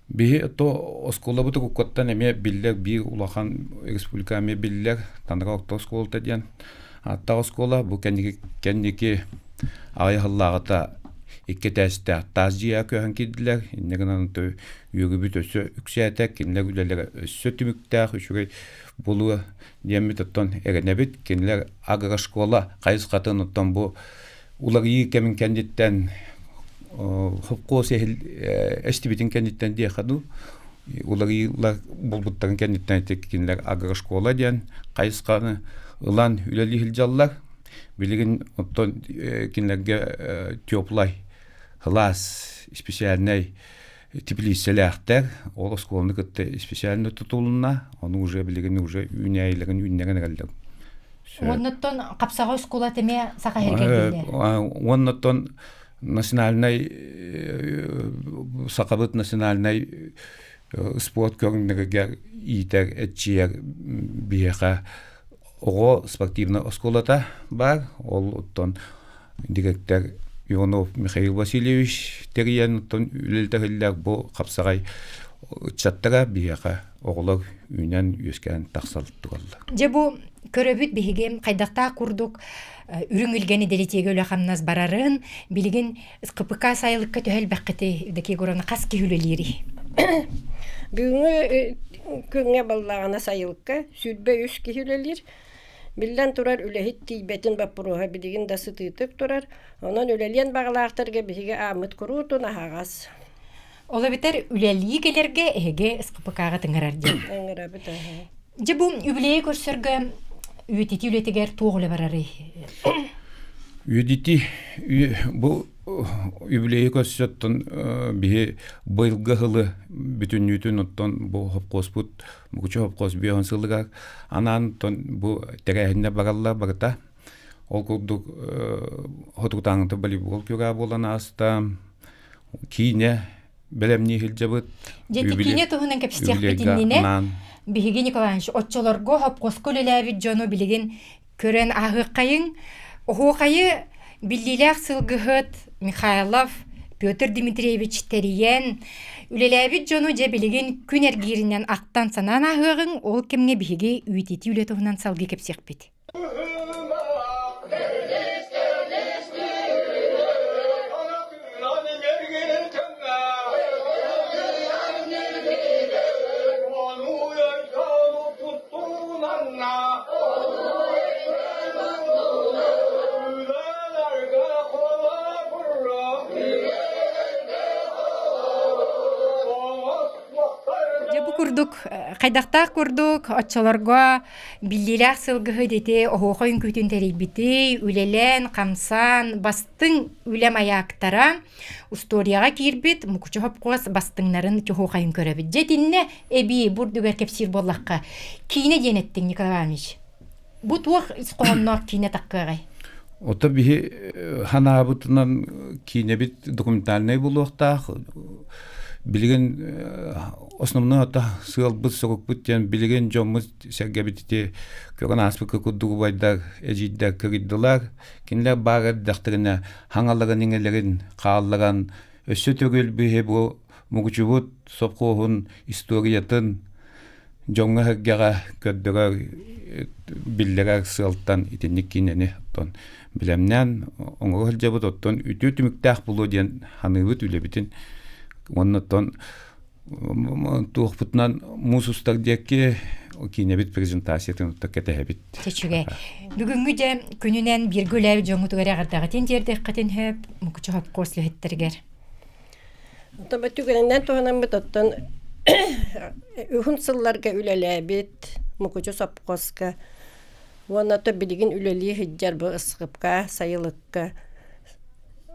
Биһи то оскуолабыт уккуттан эмиэ биллэр биир улахан республика эмиэ биллэр Таныра орто оскуолата диэн ааттаах оскуола бу кэнники кэнники аҕыйах сыллааҕыта икки этээстээх таас дьиэҕэ көһөн киирдилэр инньэ гынан үөрүүбүт өссө үксээтэ кинилэр үлэлэрэ өссө түмүктээх үчүгэй буолуо диэммит оттон эрэнэбит кинилэр агрошкола хайысхатын оттон бу уларыйыы кэмин кэнниттэн хопкуос эстибитин кэнниттэн диэхэ дуу уларыйыылар булбуттарын кэнниттэн ити кинилэр агрошкола диэн хайысханы ылан үлэлии сылдьаллар билигин оттон кинилэргэ теплай кылаас специальнай теплицэлээхтэр ол оскуоланы кытта специально тутулунна ону уже билигин уже үүнээйилэрин үүннэрэн эрэллэр Уоннаттан хапсаҕа оскуола эмиэ саха иһиргэрдиллэр. Уоннаттан национальнай сахабыт национальнай спорт көрүҥнэригэр иитэр эччийэр биһиэхэ оҕо спортивнай оскуолата баар. Ол оттон дириэктэр Иванов Михаил Васильевич тэрийэн оттон үлэлэтэ бу хапсаҕай ыччаттара биһиэхэ оҕолор үүнэн үөскээн тахсал тураллар. Дьэ бу көрөбүт биһиги хайдахтаах курдук үрүҥ илгэни дэлитиэгэ үлэ-хамнас барарын билигин СКПК сайылыкка төһө элбэххити Евдокия Егоровна хас киһи үлэлиирий? Бүгүҥҥү күҥҥэ баллаҕына сайылыкка 23 киһи үлэлиир. Биллэн турар, үлэһит тиийбэтин боппуруоһа билигин да сытыытык турар. Онон үлэлиэн баҕалаахтарга биһиги ааммыт куруутун аһаҕас. Ол эбэтэр үлэлии кэлэргэ эһиги СКПК-ҕа ыҥырар диэн. Ыҥырабыт. Дьэ бу үбүлүөйү көрсөргө үйэтитии үлэтигэр туох үлэ барарый? Үйэтитии бу үбүлүөйү көрсөттөн биһи быйылгы сылы бүтүннүүтүн оттон бу хопкуоспут Мукучу хопкуос биэһин сылыгар анаан оттон бу тэрээһиннэр бараллар барыта. Ол курдук хотугутааҥҥыта волейбол күрэҕэ буолан ааста. Киинэ бэлэмнии сылдьабыт. Дьэ киинэ туһунан кэпсиэхпит иннинэ биһиги Николаевич оччолорго хопкуоска үлэлээбит дьону билигин көрөн ааһыаххайыҥ. Оһуохайы биллиилээх сылгыһыт Михайлов Петр Дмитриевич тэрийэн, үлэлээбит дьону дьэ билигин күн эргииринэн ахтан санаан ааһыаҕыҥ, ол кэмҥэ биһиги үйэтитии үлэ туһунан салгыы кэпсиэхпит. Дьэ бу курдук хайдахтаах курдук оччолорго биллиилээх сылгыһыт ити оһуохай үҥкүүтүн тэрийбитий, үлэлээн, хамсаан, бастыҥ үлэ майаактара устуоруйаҕа киирбит Мукучу хопкуос бастыҥнарын чоһуохайын көрөбүт. Дьэ итиннэ эбии бу үрдүгэр кэпсиир буоллахха, киинэ диэн эттиҥ Николай Иванович. Бу туох ис хоһоонноох киинэ таккыаҕай? Ото биһи ханаабытынан киинэбит документальнай буолуохтаах. Билигин основной ото сыалбыт сорукпут диэн билигин дьоммут сэргэбит ити көрөн ааспыкка курдук убайдар, эдьиийдэр кырыйдылар. Кинилэр баар эрдэхтэринэ хаҥаларын иҥэлэрин хаалларан өссө төгүл биһи бу Мукучубут сопхуоһун историятын дьоҥҥо-сэргэҕэ көрдөрөр биллэрэр сыалтан итинник киинэни оттон бэлэмнээн оҥоро сылдьабыт оттон үтүө түмүктээх буолуо диэн саныыбыт үлэбитин уонна оттон туохпутунан муус устар диэки киинэбит презентациятын утта кэтэһэбит. Үчүгэй. Бүгүҥҥү дьэ күнүнэн бииргэ үлээбит дьоҥҥутугар эҕэрдэҕитин тиэрдиэххитин сөп Мукучу хопкуос үлэһиттэригэр. Оттон түгэнинэн туһанаммыт оттон уһун сылларга үлэлээбит Мукучу сопхуоска уонна то билигин үлэлии сылдьар бу ысхыпка, сайылыкка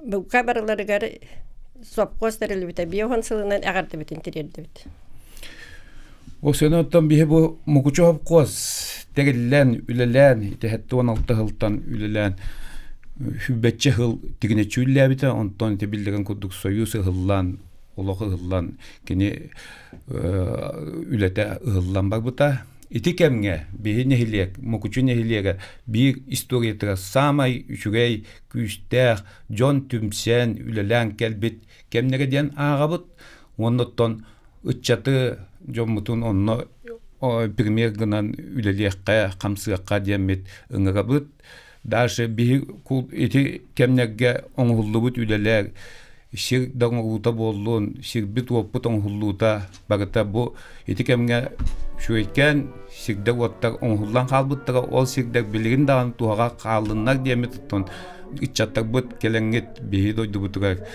бука барыларыгар сопхуос тэриллибитэ 50 сылынан эҕэрдэбитин тириэрдэбит. Ол сөнө оттон биһи бу Мукучу сопхуос тэриллэн, үлэлээн, ити 76 сылтан үлэлээн. Сүүрбэччэ сыл тигинэччи үллээбитэ, онтон ити биллэрин курдук Союз ыһыллан, олох ыһыллан, кини үлэтэ ыһыллан барбыта. Ити кэмҥэ биһи нэһилиэк, Мукучу нэһилиэгэ биир историятыгар саамай үчүгэй, күүстээх, дьон түмсэн, үлэлээн кэлбит кэмнэрэ диэн ааҕабыт. Уонна оттон ыччаты дьоммутун онно премьер гынан үлэлиэххэ, хамсыахха диэммит ыҥырабыт. Даже биһи ити кэмнэргэ оҥоһуллубут үлэлэр сир да оҥоһуута буоллун, сирбит-уоппут оҥоһуллуута барыта бу ити кэмҥэ үчүгэйкээн сирдэр-уоттар оҥоһуллан хаалбыттара, ол сирдэр билигин даҕаны туһаҕа хааллыннар диэммит оттон ыччаттарбыт кэлэҥҥит биһи дойдубутугар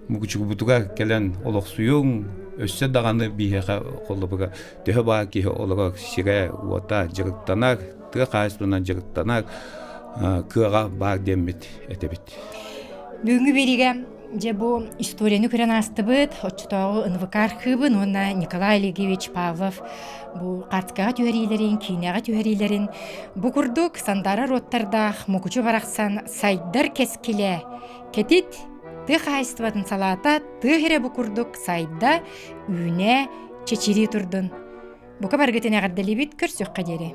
Мукучугубутугар кэлэн олохсуйуҥ, өссө даҕаны биһиэхэ холобура төһө баар киһи олорор сирэ-уота дьарыктанар, тыа хаһаайыстыбанан дьарыктанар кыаҕа баар диэммит этэбит. Бүгүҥҥү биэриигэ дьэ бу историяны көрөн аастыбыт, оччотооҕу НВК архыыбын уонна Николай Олегович Павлов бу картикаҕа түһэриилэрин, киинэҕэ түһэриилэрин бу курдук Сандара роттардаах Мукучу барахсан сайдар кэскилэ кэтит тыа хаһаайыстыбатын салаата тыа сирэ бу курдук сайда, үүнэ, чэчирии турдун. Бука баргытын эҕэрдэлиибит көрсүөххэ диэри.